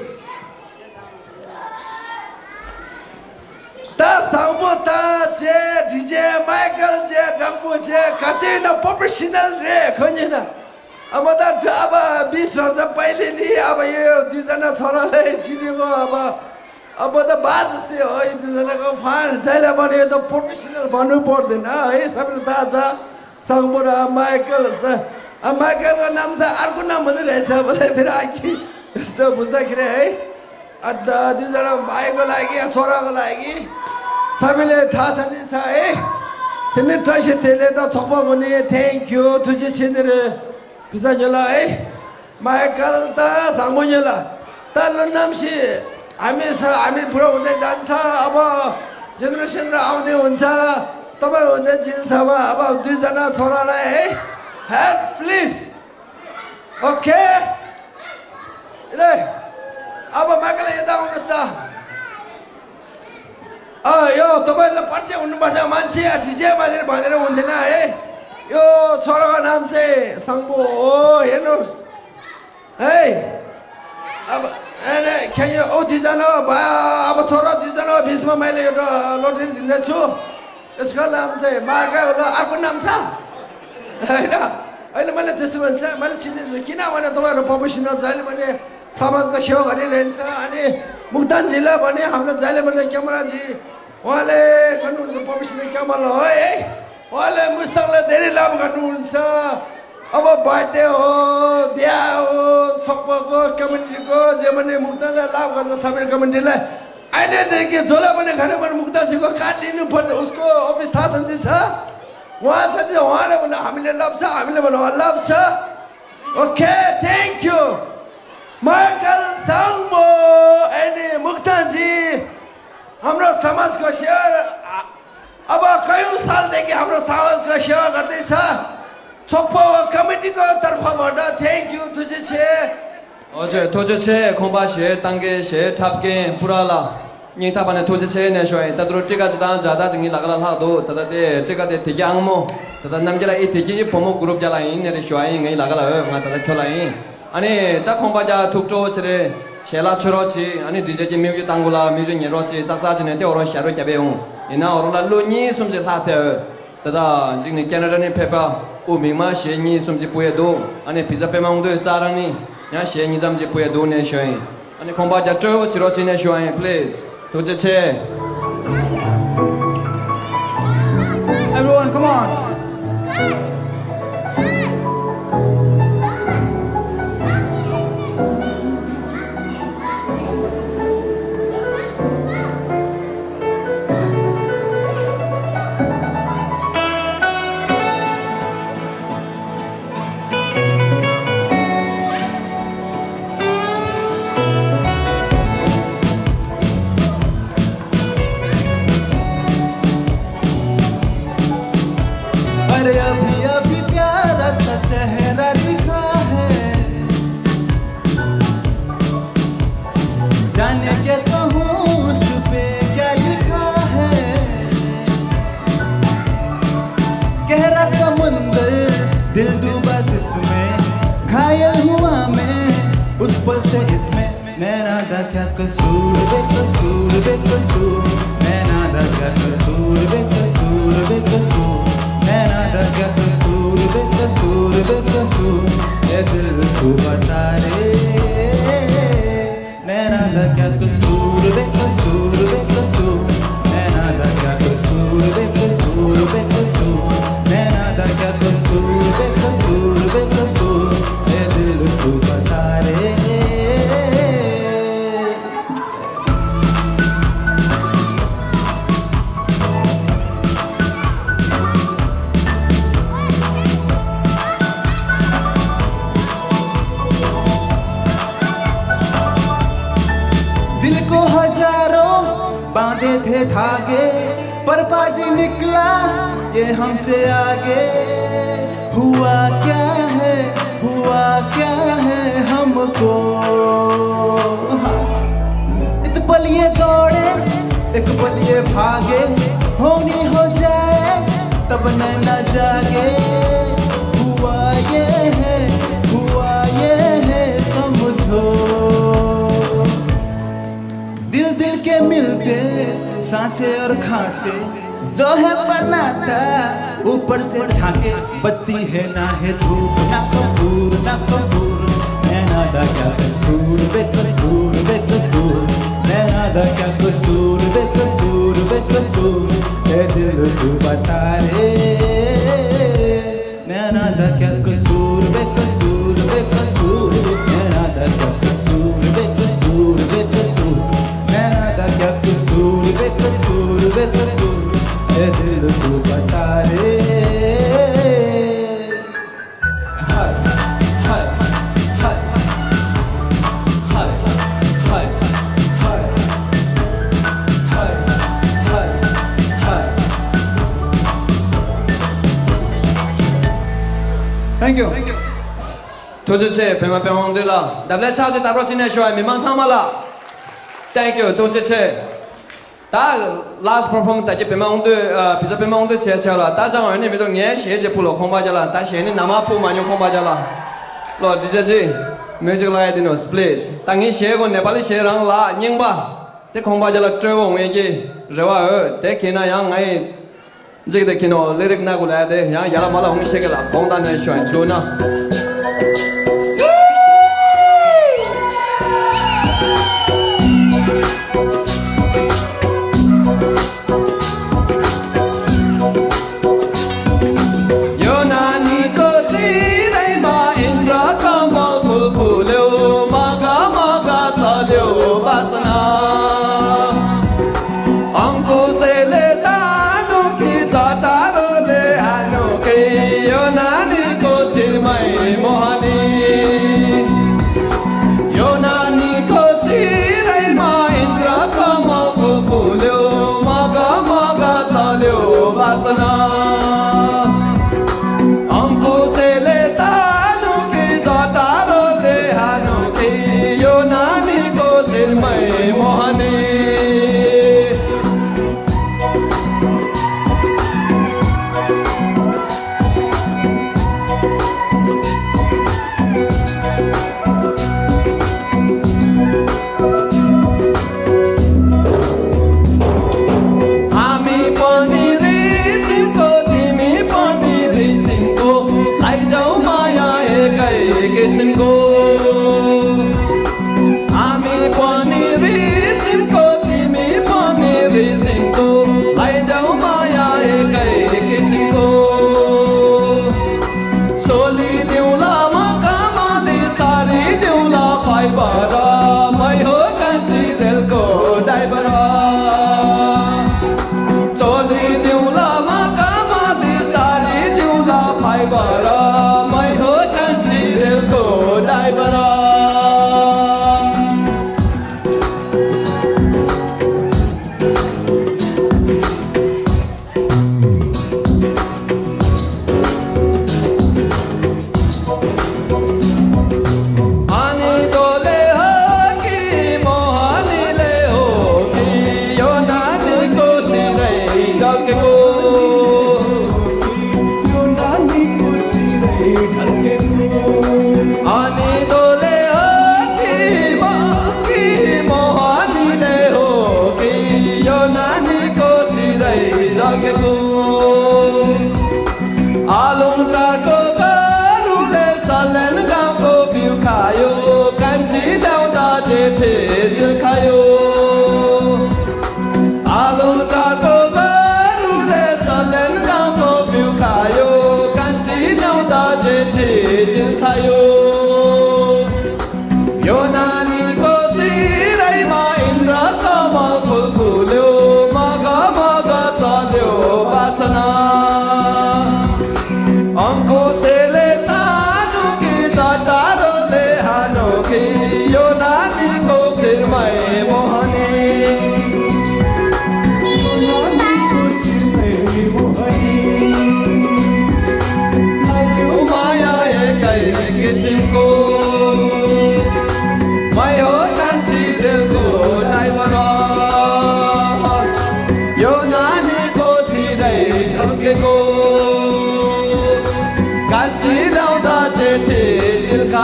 ད་བཟང་པོ་ད་བྱས་ཌི་ཇེ་མའི་ཀལ་བྱས་དྲང་པོ་བྱས་ག་དེ་ན་པོ་རོ་ཕེ་ཤི་ནལ་རེད་ཁོ་གཉིས་ན། ཨ་མ་ད་ཨ་བ་བི་སོ་ས་པའི་ལི་ནི་ཨ་བ་ཡོད་དུས་ཙ་ན་ཚོ་ར་ལ་ཡི་ཅི་ནི་གོ་ཨ་བ། ཨ་བ་ད་བ་ཛི་སི་ཨོ་ཡི་དུས་ཙ་ན་གོ་ཕན་ཛའི་ལ་བ་ནི་ད་པོ་རོ་ཕེ་ཤི་ནལ་བ་ནུ་པོར་དེ་ན་ཨེ་ས་བི་ལ་ད་ཛ་སང་པོ་ར་མའི་ཀལ་ས་ཨ་མའི་ཀལ་ག་ནམ་ས་ཨར་ཀུ་ན་མ་ནི་རེ་ས་བ་ལ་བི་ར་ཨ་ཀི་ས་བུ་ས་ཁི་རེ་ཨེ། ཨ་ད་དུས་ཙ་ན་བའི་གོ་ལ་ཡི་ཚོ་ར་གོ་ལ་ཡི་ས་བི་ལ་ད་ས་ནི་ས་ཨེ། དེ་ནི་བཀྲ་ཤིས་བདེ་ལེགས་ད་ཚོགས་པ་ངོ་ནས་ཐེང་ཀིའུ་ཐུགས་རྗེ་ཆེ་ནི་རེད། བི་ས་ཉོ་ལ་ཨེ། མའི་ཀལ་ད་བཟང་མོ་ཉོ་ལ། ད་ལོ་ནམ་ཞིག་ཨ་མི་ས་ཨ་མི་བུ་ར་འོན་ཏེ་ཛན་ས་ཨ་བ། ཇེ་ནེ་རེ་ཤན་ར་འོན་ཏེ་འོན་ས། ཏོ་བ་འོན་ཏེ་ཇིན་ས་བ་ཨ་བ་དུས་ཙ་ན་ཚོ་ར་ལ་ཨེ། ཧེལ་པི་ལི་ཛི། ཨོ་ཁེ། ལེ། ཨ་བ་མའི་ཀལ་ཡེ་ད་འོན་ས། ཨ་ཡོ་ཏོ་བ་ལ་པར་ཆས་འོན་པར་ཆས་མན་ཆེ་ཨ་ཇི་ཇེ་མ་ཟེར་བ་ནེ་ར་འོན་ཏེ་ན་ཨེ། ཡོ་ཚོ་ར་ག་ནམ་ཚེ་བཟང་པོ་ཨོ་ཡེ་ནོ། ཧེ། ཨ་བ་ཨེ་ནེ་ཁྱེད་ཡོ་ཨོ་དུས་ཙ་ན་བ་ཨ་བ་ཚོ་ར་དུས་ཙ་ན་བི་སི་མ་མ་ལེ་ཡོ་ཏོ་ལོ་ཏྲིན་དིན་ཟེ་ཆུ། ཨེ་སི་ཁ་ལམ་ཚེ་མ་ག་ལ་ཨ་ཀུ་ནམ་ཚ། ཨེ་ན་ཨེ་ལ་མ་ལ་དེ་སུ་མན་ཚ་མ་ལ་ཆི་ནི་ཟུ་ཀི་ན་མ་ན་ཏོ་བ་ར་པོ་པོ་ཤི་ན་ཛ་ལི་མ་ནེ་ས་མ་ཟ་ཤེ་བ་ག་ནི་རེན་ཚ་ཨ་ནི་མུག་ཏན་ཇི་ལ་མ་ནེ་ཧམ་ལ་ཛ་ལི་མ་ནེ་ཀྱ་མ་ར་ཇི། ཝ་ལེ་ག་ནུ་ཟུ་པོ་པོ་ཤི་ནེ་ཀྱ་མ་ལ་ཨེ། ཝ་ལེ་མུ་སྟང་ལ་དེ་རི་ལ་མ་ག་ནུ་ཚ། ཨ་བ་བར་ཐ་ཌེ་ཧོ་བི་ཡ་ཧོ་ཚོགས་པ་གོ་ཀོ་མི་ཊི་གོ་ཇེ་མ་ནེ་མུག་ཏན་ལ་ལ་མ་ག་ཟ་ས་མེ་ཀོ་མི་ཊི་ལ། ཨ་ནེ་དེ་གི་ཛོ་ལ་མ་ནེ་ག་རེ་མ་ནེ་མུག་ཏན་ཅི་གོ་ཀ་ལི་ནུ་ཕར་ཏེ་ཨུ་སྐོ་ཨོ་ཕི་སི་ཐ་ཏན་ཏི་ཚ། ཝང་ཚ་ཏི་ཝང་ལ་མ་ནེ་ཧ་མི་ལེ་ལབ་ཚ་ཧ་མི་ལེ་མ་ནེ་ཝང་ལབ་ཚ། ཨོ་ཁེ། ཐེང་ཀིའུ། མའི་ཀལ་བཟང་པོ། ཨ་ནི་མུག་ཏན་ཅི། ཧམ་རོ་ས་མ་ཟ་ཤེ་བ། ཨ་བ་ཁ་ཡུང་སལ་དེ་གི་ཧམ་རོ་ས་མ་ཟ་ཤེ་བ་ག་དེ་ས། ཚོགས་པ་བ་ཀོ་མི་ཊི་གོ་ཏར་ཕ་བ་ད་ཐེང་ཀིའུ་ཐུགས་རྗེ་ཆེ། ཨོ་ཅེ་ཐུགས་རྗེ་ཆེ། ཁོང་པ་ཞེ་བཏང་གེ་ཞེ་འཁྲབ་གེ་པུ་ར་ལ། སྙིང་ཐག་པ་ནས་ཐུགས་རྗེ་ཆེ་ནས་ཞུ་བ་ཡིན། ད་དུ་ཊི་ཀ་ཅི་དང་ཇ་ད་ཅི་ངའི་ལ་ཀ་ལ་ལྷག་འདུག་ད་ད་དེ་ཊི་ཀ་དེ་དེ་གི་ཨང་མོ། ད་ད་རྣམ་རྒྱལ་ལ་ཨི་དེ་གི་ཨི་བུ་མོ་གུ་རུབ་རྒྱ་ལ་ཡིན་ནས་རེ་ཞུ་བ་ཡིན། ངའི་ལ་ཀ་ལ་འོ་ང་ད་ད་ཁྱོད་ལ་ཡིན། ཨ་ནི་ད་ཁོང་པ་རྒྱ་ཐུགས་སྤྲོ་ཆེ་རེ། ཞལ་ལག་མཆོད་རོགས་གྱིས། ཨ་ནི་ཌི་ཇེ་གྱི་མིག་ཆུ་བཏང་གུ་ལ་མིག་ཆུ་ཉན་རོགས་གྱིས། ཙག་ཙག་བྱས་ནས་དེ་འོ་རོ་ཞལ་རོ་རྒྱབ་པས་འོང་། ཡིན་ན་འོ་རོ་ལ་ལོ་གཉིས་གསུམ་ཅིག་ལྷག་ཐལ་འོས། ད་ལྟ་གཅིག་ནི་ཀེ་ན་ཌ་ནས་ཕེབས་པ་དབུ་མིག་དམར་ཞལ་གཉིས་གསུམ་ཅིག་ཕུལ་ཡས་འདུག་ཨ་ནི་བི་ཛ་པད་མ་དབང་འདུས་རྩ་རང་ནི་ཡང་ཞལ་གཉིས་ཙམ་ཅིག་ཕུལ་ཡས་འདུག་ནས་ཞུ་ཡིན། ཨ་ནི་ཁོང་པ་རྒྱ་སྤྲོད་འོ་བྱེད་རོགས་བྱེད་ནས་ཞུ་བ་ཡིན། པི་ལི་ཛི། ཐུགས་རྗེ་ཆེ། Everyone, come on. अरे अभी अभी प्यारा सा चेहरा दिखा है। जाने क्या कहूँ उस पे क्या लिखा है। गहरा समुंदर, दिल डूबा जिसमें, घायल हुआ मैं उस पल से इसमें। नैना दा क्या कसूर, बेकसूर, बेकसूर। नैना दा क्या कसूर, बेकसूर, बेकसूर। नैना दा क्या कसूर, बेकसूर, बेकसूर। है धागे, पर पाजी निकला ये हमसे आगे। हुआ क्या है, हुआ क्या है हमको? हाँ। एक पल ये दौड़े, एक पल ये भागे, होनी हो जाए तब नैना जागे। हुआ ये है, हुआ ये है, समझो। दिल दिल के मिलते, सांचे और खांचे जो है बनाता, ऊपर से झांके। बत्ती है ना है धूप, ना कपूर, ना कपूर। नैना दा क्या कसूर, बेकसूर, बेकसूर। नैना दा क्या कसूर, बेकसूर, बेकसूर। ए दिल तू बता रे। नैना दा क्या कसूर, बेकसूर, बेकसूर। नैना दा क्या कसूर, बेकसूर, बेकसूर। नैना दा क्या कसूर, बेकसूर, बेकसूर। ए दिल तू बता रे। हाय, हाय, हाय। हाय, हाय, हाय। हाय, हाय, हाय। Thank you. ཐུགས་རྗེ་ཆེ། པད་མ་པད་མ་དབང་འདུས་ལགས། འདབ་ལས་ཆགས་ཅིག་ལྟ་རོགས་ཅིག་ནས་ཞུ་བ་མི་མང་ཚང་མ་ལ། Thank you. ཐུགས་རྗེ་ཆེ། ད་last perform ད་གི་པད་མ་དབང་འདུས། ཨ། བི་ཛ་པད་མ་དབང་འདུས་བྱས་བྱས་ལ། ད་ཅང་འོན་ནི་མི་འདུག་ངས་གཞས་ཅིག་ཕུལ་ལོ་ཁོང་པ་རྒྱ་ལ། ད་གཞས་ནི་ནམ་ཕུལ་མ་མྱོང་ཁོང་པ་རྒྱ་ལ། ལོ་ཌི་ཇེ་ཅིག་མིའུ་ཇིག་ལ་ཡ་དེ་ནོ་སི་པི་ལིཊ། ད་ངའི་གཞས་གོ་ནེ་པ་ལི་གཞས་རང་ལ་རྙིང་པ་དེ་ཁོང་པ་རྒྱ་ལ་སྤྲོད་འོང་ངེས་ཀྱི་རེ་བ་ཡོད། དེ་ཁྱེད་ན་ཡང་ང་ཡི་འཇིག་དེ་ཁྱེད་ནོ་ལི་རིག་ན་གུ་ལ་ཡ་དེ་ཡང་ཡ་ལ་མ་ལ་འོང་ཤེས་ཀྱི་ལ་གོང་ད་ནས་ཤོད་ཆུ་ན།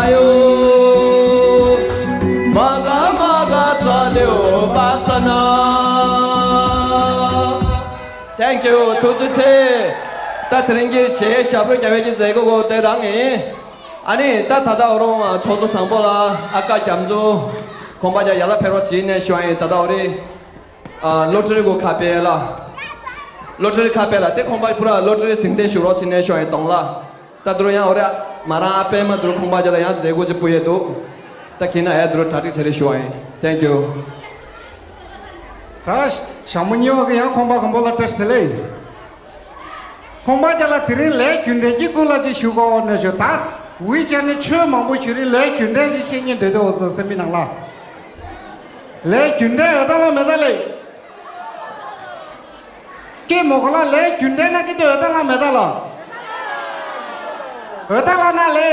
Thank you. ཐུགས་རྗེ་ཆེ། ད་དེ་རིང་གི་གཞས་ཞབས་བྲོ་རྒྱག་པའི་གི་མཛད་སྒོ་དེ་རང་ཡིན། ཨ་ནི་ད་ད་ལྟ་འོ་རོང་ཚོགས་གཙོ་བཟང་པོ་ལ་ཨ་ཀ་རྒྱ་མཚོ་ཁོང་པ་རྒྱ་ཡར་ལ་ཕེབས་རོགས་བྱེད་ནས་ཞུ་བ་ཡིན། ད་ལྟ་འོ་རི་ཨ་ལོ་ཊ་རི་གོ་ཁ་པེ་ལ། ལོ་ཊ་རི་ཁ་པེ་ལ་དེ་ཁོང་པ་པུ་ར་ལོ་ཊ་རི་ཟིང་ཏེ་ཞུ་རོགས་བྱེད་ནས་ཞུ་བ་ཡིན། གདོང་ལ། ད་དུ་རུ་ཡང་འོ་རེ། མ་རང་ཨ་པད་མ་དུ་རུ་ཁོང་པ་རྒྱ་ལ་ཡང་མཛད་སྒོ་ཅིག་སྤུ་ཡས་འདུག་ད་ཁྱེད་ན་ཨེ་དུ་རུ་གྲ་སྒྲིག་བྱེད་རེ་ཞུ་བ་ཡིན། Thank you. ད་ཞྭ་མོ་གཉིས་པ་གི་ཡང་ཁོང་པ་གང་པོ་ལ་བཀྲ་ཤིས་བདེ་ལེགས། ཁོང་པ་རྒྱ་ལ་དེ་རིང་ལས་རྒྱུ་འབྲས་ཀྱི་སྐོར་ལ་ཅིག་ཞུ་དགོས་ནས་ཞུ། ད་འུའི་ཅན་ནི་ཆོས་མང་པོ་ཞུ་རིང་ལས་རྒྱུ་འབྲས་ཅིག་བཤད་སྙིང་འདོད་དེ་འོ་ཚོ་སེམས་མི་ནང་ལ། ལས་རྒྱུ་འབྲས་འོད་དང་ལ་མེ་ད་ལེ། ཀྱེ་མོ་གོ་ལ་ལས་རྒྱུ་འབྲས་ན་ཀི་དེ་འོད་དང་ལ་མེ་ད་ལ། འོད་དང་ལ་ན་ལེ།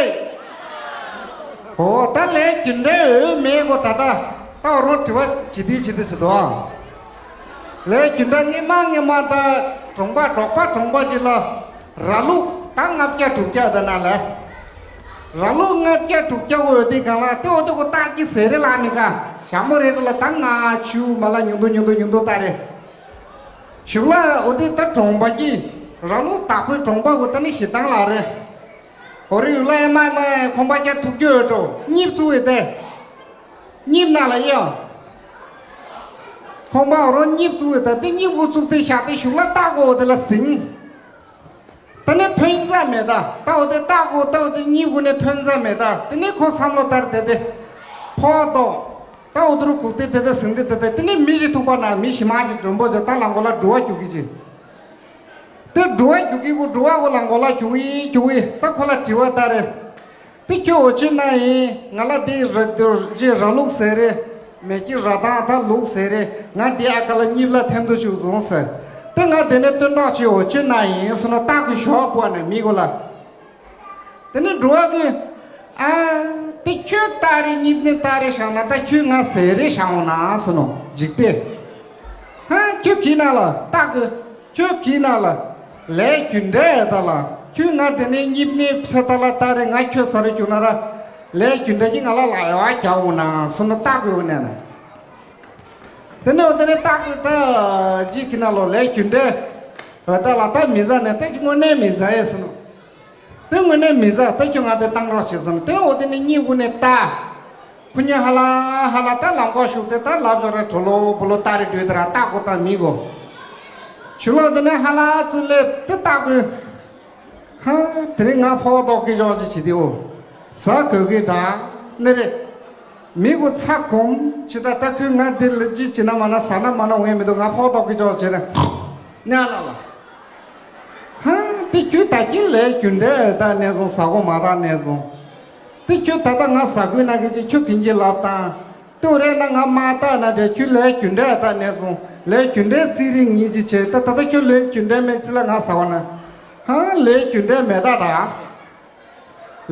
ཨོ་ད་ལས་རྒྱུ་འབྲས་འོད་མེད་གོ། ད་ད་ད་རོ་དྲི་བ་ཇི་ལྟའི་ཇི་ལྟའི་ཇི་ལྟ་ཨ། ལས་རྒྱུ་འབྲས་སྔ་མ་སྔ་མ་ད་གྲོང་པ་འབྲོག་པ་གྲོང་པ་ཅིག་ལ་ར་ལུག་ད་ལྔ་བརྒྱ་དྲུག་བརྒྱ་ད་ན་ལས། ར་ལུག་ལྔ་བརྒྱ་དྲུག་བརྒྱ་འོད་དེ་གང་ལ་དེ་འོ་དེ་གོ་ད་ཀི་ཟེར་རེ་ལ་མི་ག་ཞྭ་མོ་རེ་རེ་ལ་ད་ང་ཆུ་མ་ལ་ཉུང་དུ་ཉུང་དུ་ཉུང་དུ་ད་རེ། ཞུགས་ལ་འོ་དེ་ད་གྲོང་པ་གི་ར་ལུག་བདག་པོའི་གྲོང་པ་གོ་ད་ནི་ཞི་ཐང་ལ་རེ། འོ་རི་ཡུལ་ལ་ཨེ་མ་ཨེ་མ་ཁོང་པ་རྒྱ་ཐུག་རྒྱུ་འོད་འགྲོ་གཉིབ་བཙུགས་འོད་དེ། གཉིབ་ན་ལ་ཡ། ཁོང་པ་འོ་རོ་གཉིབ་བཙུགས་འོད་དེ་དེ་གཉིབ་གོ་བཙུགས་དེ་ཤ་དེ་ཞུགས་ལ་ལྟ་གོ་འོ་དེ་ལ་ཟིང་། ད་ནི་ཐོན་རྩ་མེད་ད། ད་འོ་དེ་ལྟ་གོ་ད་འོ་དེ་གཉིབ་གོ་ནས་ཐོན་རྩ་མེད་ད། དེ་ནི་ཁོ་བསམ་བློ་ལྟར་དེ་དེ་ཕོག་དོ། ད་འོ་དེ་རུ་གུག་དེ་དེ་དེ་ཟིང་དེ་དེ་དེ་དེ་ནི་མི་ཞིག་ཐུག་པ་ན་མི་ཞིག་མ་ཞིག་མགྲོན་པོ་ཞིག་ད་ལ་མགོ་ལ་འགྲོ་བ་རྒྱུག་གི་ཅི། དེ་འགྲོ་བ་རྒྱུག་གི་གོ་འགྲོ་བ་གོ་ལ་མགོ་ལ་རྒྱུག་གི་རྒྱུག་གི་ད་ཁོ་ལ་དྲི་བ་ལྟ་རེ། དེ་ཁྱོད་འོ་ཅི་ན་ཡིན། ང་ལ་དེ་ར་ར་ལུག་ཟེར་རེ། མེ་ཀི་ར་དང་ད་ལུག་ཟེར་རེ། ང་དེ་ཨ་ཀ་ལ་གཉིབ་ལ་ཐེམ་དུ་བཅུག་བཟུང་ཟེར། དེ་ང་དེ་ནས་སྟོན་གྲོགས་ཆེ་འོ་ཅི་ན་ཡིན་སོ་ན་ལྟ་གི་ཞོག་པོ་ནས་མི་གོ་ལ། དེ་ནས་འགྲོ་བ་གི་ཨ་དེ་ཁྱོད་ལྟ་རེ་གཉིབ་ནས་ལྟ་རེ་བཞག་ན་ད་ཁྱོད་ང་ཟེར་རེ་བཞག་འོང་ན་སོ་ནོ་འཇིག་སྟེ། ཧ་ཁྱོད་གི་ན་ལ་ལྟ་གི་ཁྱོད་ཀྱི་ན་ལ། ལས་རྒྱུ་འབྲས་ད་ལ། ཁྱོད་ང་དེ་ནས་གཉིབ་ནས་ཚེ་ད་ལ་ལྟ་རེ་ང་ཁྱོད་ས་རུ་རྒྱུ་ན་ར། ལས་རྒྱུ་འབྲས་ཀྱི་ང་ལ་ལ་ཡོ་ཨ་རྒྱ་འོ་ན་སོ་ན་ལྟ་དགོས་འོ་ནས་ན། དེ་ནས་འོ་དེ་ནས་ལྟ་དགོས་ད་ཅིག་གི་ན་ལོ་ལས་རྒྱུ་འབྲས། འོ་ད་ལ་ད་མི་ཟ་ནས་ད་ཀྱི་དངོས་གནས་མི་ཟ་ཡས་སོ་ན། དེ་དངོས་གནས་མི་ཟ་ད་ཁྱོད་ང་དེ་བཏང་རོགས་བྱེད་སོ་ན་དེ་འོ་དེ་ནས་གཉིད་འུ་ནས་ལྟ། ཁུ་ཉི་ཧ་ལ་ཧ་ལ་ད་ལམ་ཁ་ཞུགས་ཏེ་ད་ལབ་ཞོར་ར་གྲོ་ལོ་བུ་ལོ་ལྟ་རེ་འགྲོས་དེ་ར་ལྟ་གོ་ད་མི་གོ་ཞུ་ལོ་དེ་ནས་ཧ་ལ་ཚུར་སླེབས་ཏེ་ལྟ་དགོས། ཧ། དེ་རིང་ང་ཕོག་ཏོག་གི་ཞོག་ཅིག་བྱེད་དེའོ། ཟ་གོ་གི་འདྲ་ནི་རེད། མི་གོ་ཚ་གོམ་ཅི་ད་ལྟ་ཁོས་ང་འདི་ལ་ཅི་བྱེད་ན་མ་ན་ཟ་ན་མ་ན་འོང་ཡ་མི་འདུག་ང་ཕོག་ཏོག་གི་ཞོག་བྱེད་ན་ཉ་ལ་ལ། ཧ། དེ་ཁྱོད་ད་ཀྱི་ལས་རྒྱུ་འབྲས་ད་ནས་བཟུང་ཟ་གོ་མ་ད་ནས་བཟུང་། དེ་ཁྱོད་ད་ལྟ་ང་ཟ་དགོས་ན་གི་ཅི་ཁྱོད་གིན་གྱི་ལབ་དང་། ལྟོས་རེད་ན་ང་མ་ལྟ་ན་འདྲ་ཁྱོད་ལས་རྒྱུ་འབྲས་ད་ནས་བཟུང་ལས་རྒྱུ་འབྲས་རྩིས་རིག་ཉིན་གཅིག་བྱས་ད་ད་ལྟ་ཁྱོད་ལས་རྒྱུ་འབྲས་མེད་ཚེ་ལ་ང་ཟ་བ་ན། ཧ། ལས་རྒྱུ་འབྲས་མེད་ད་ད།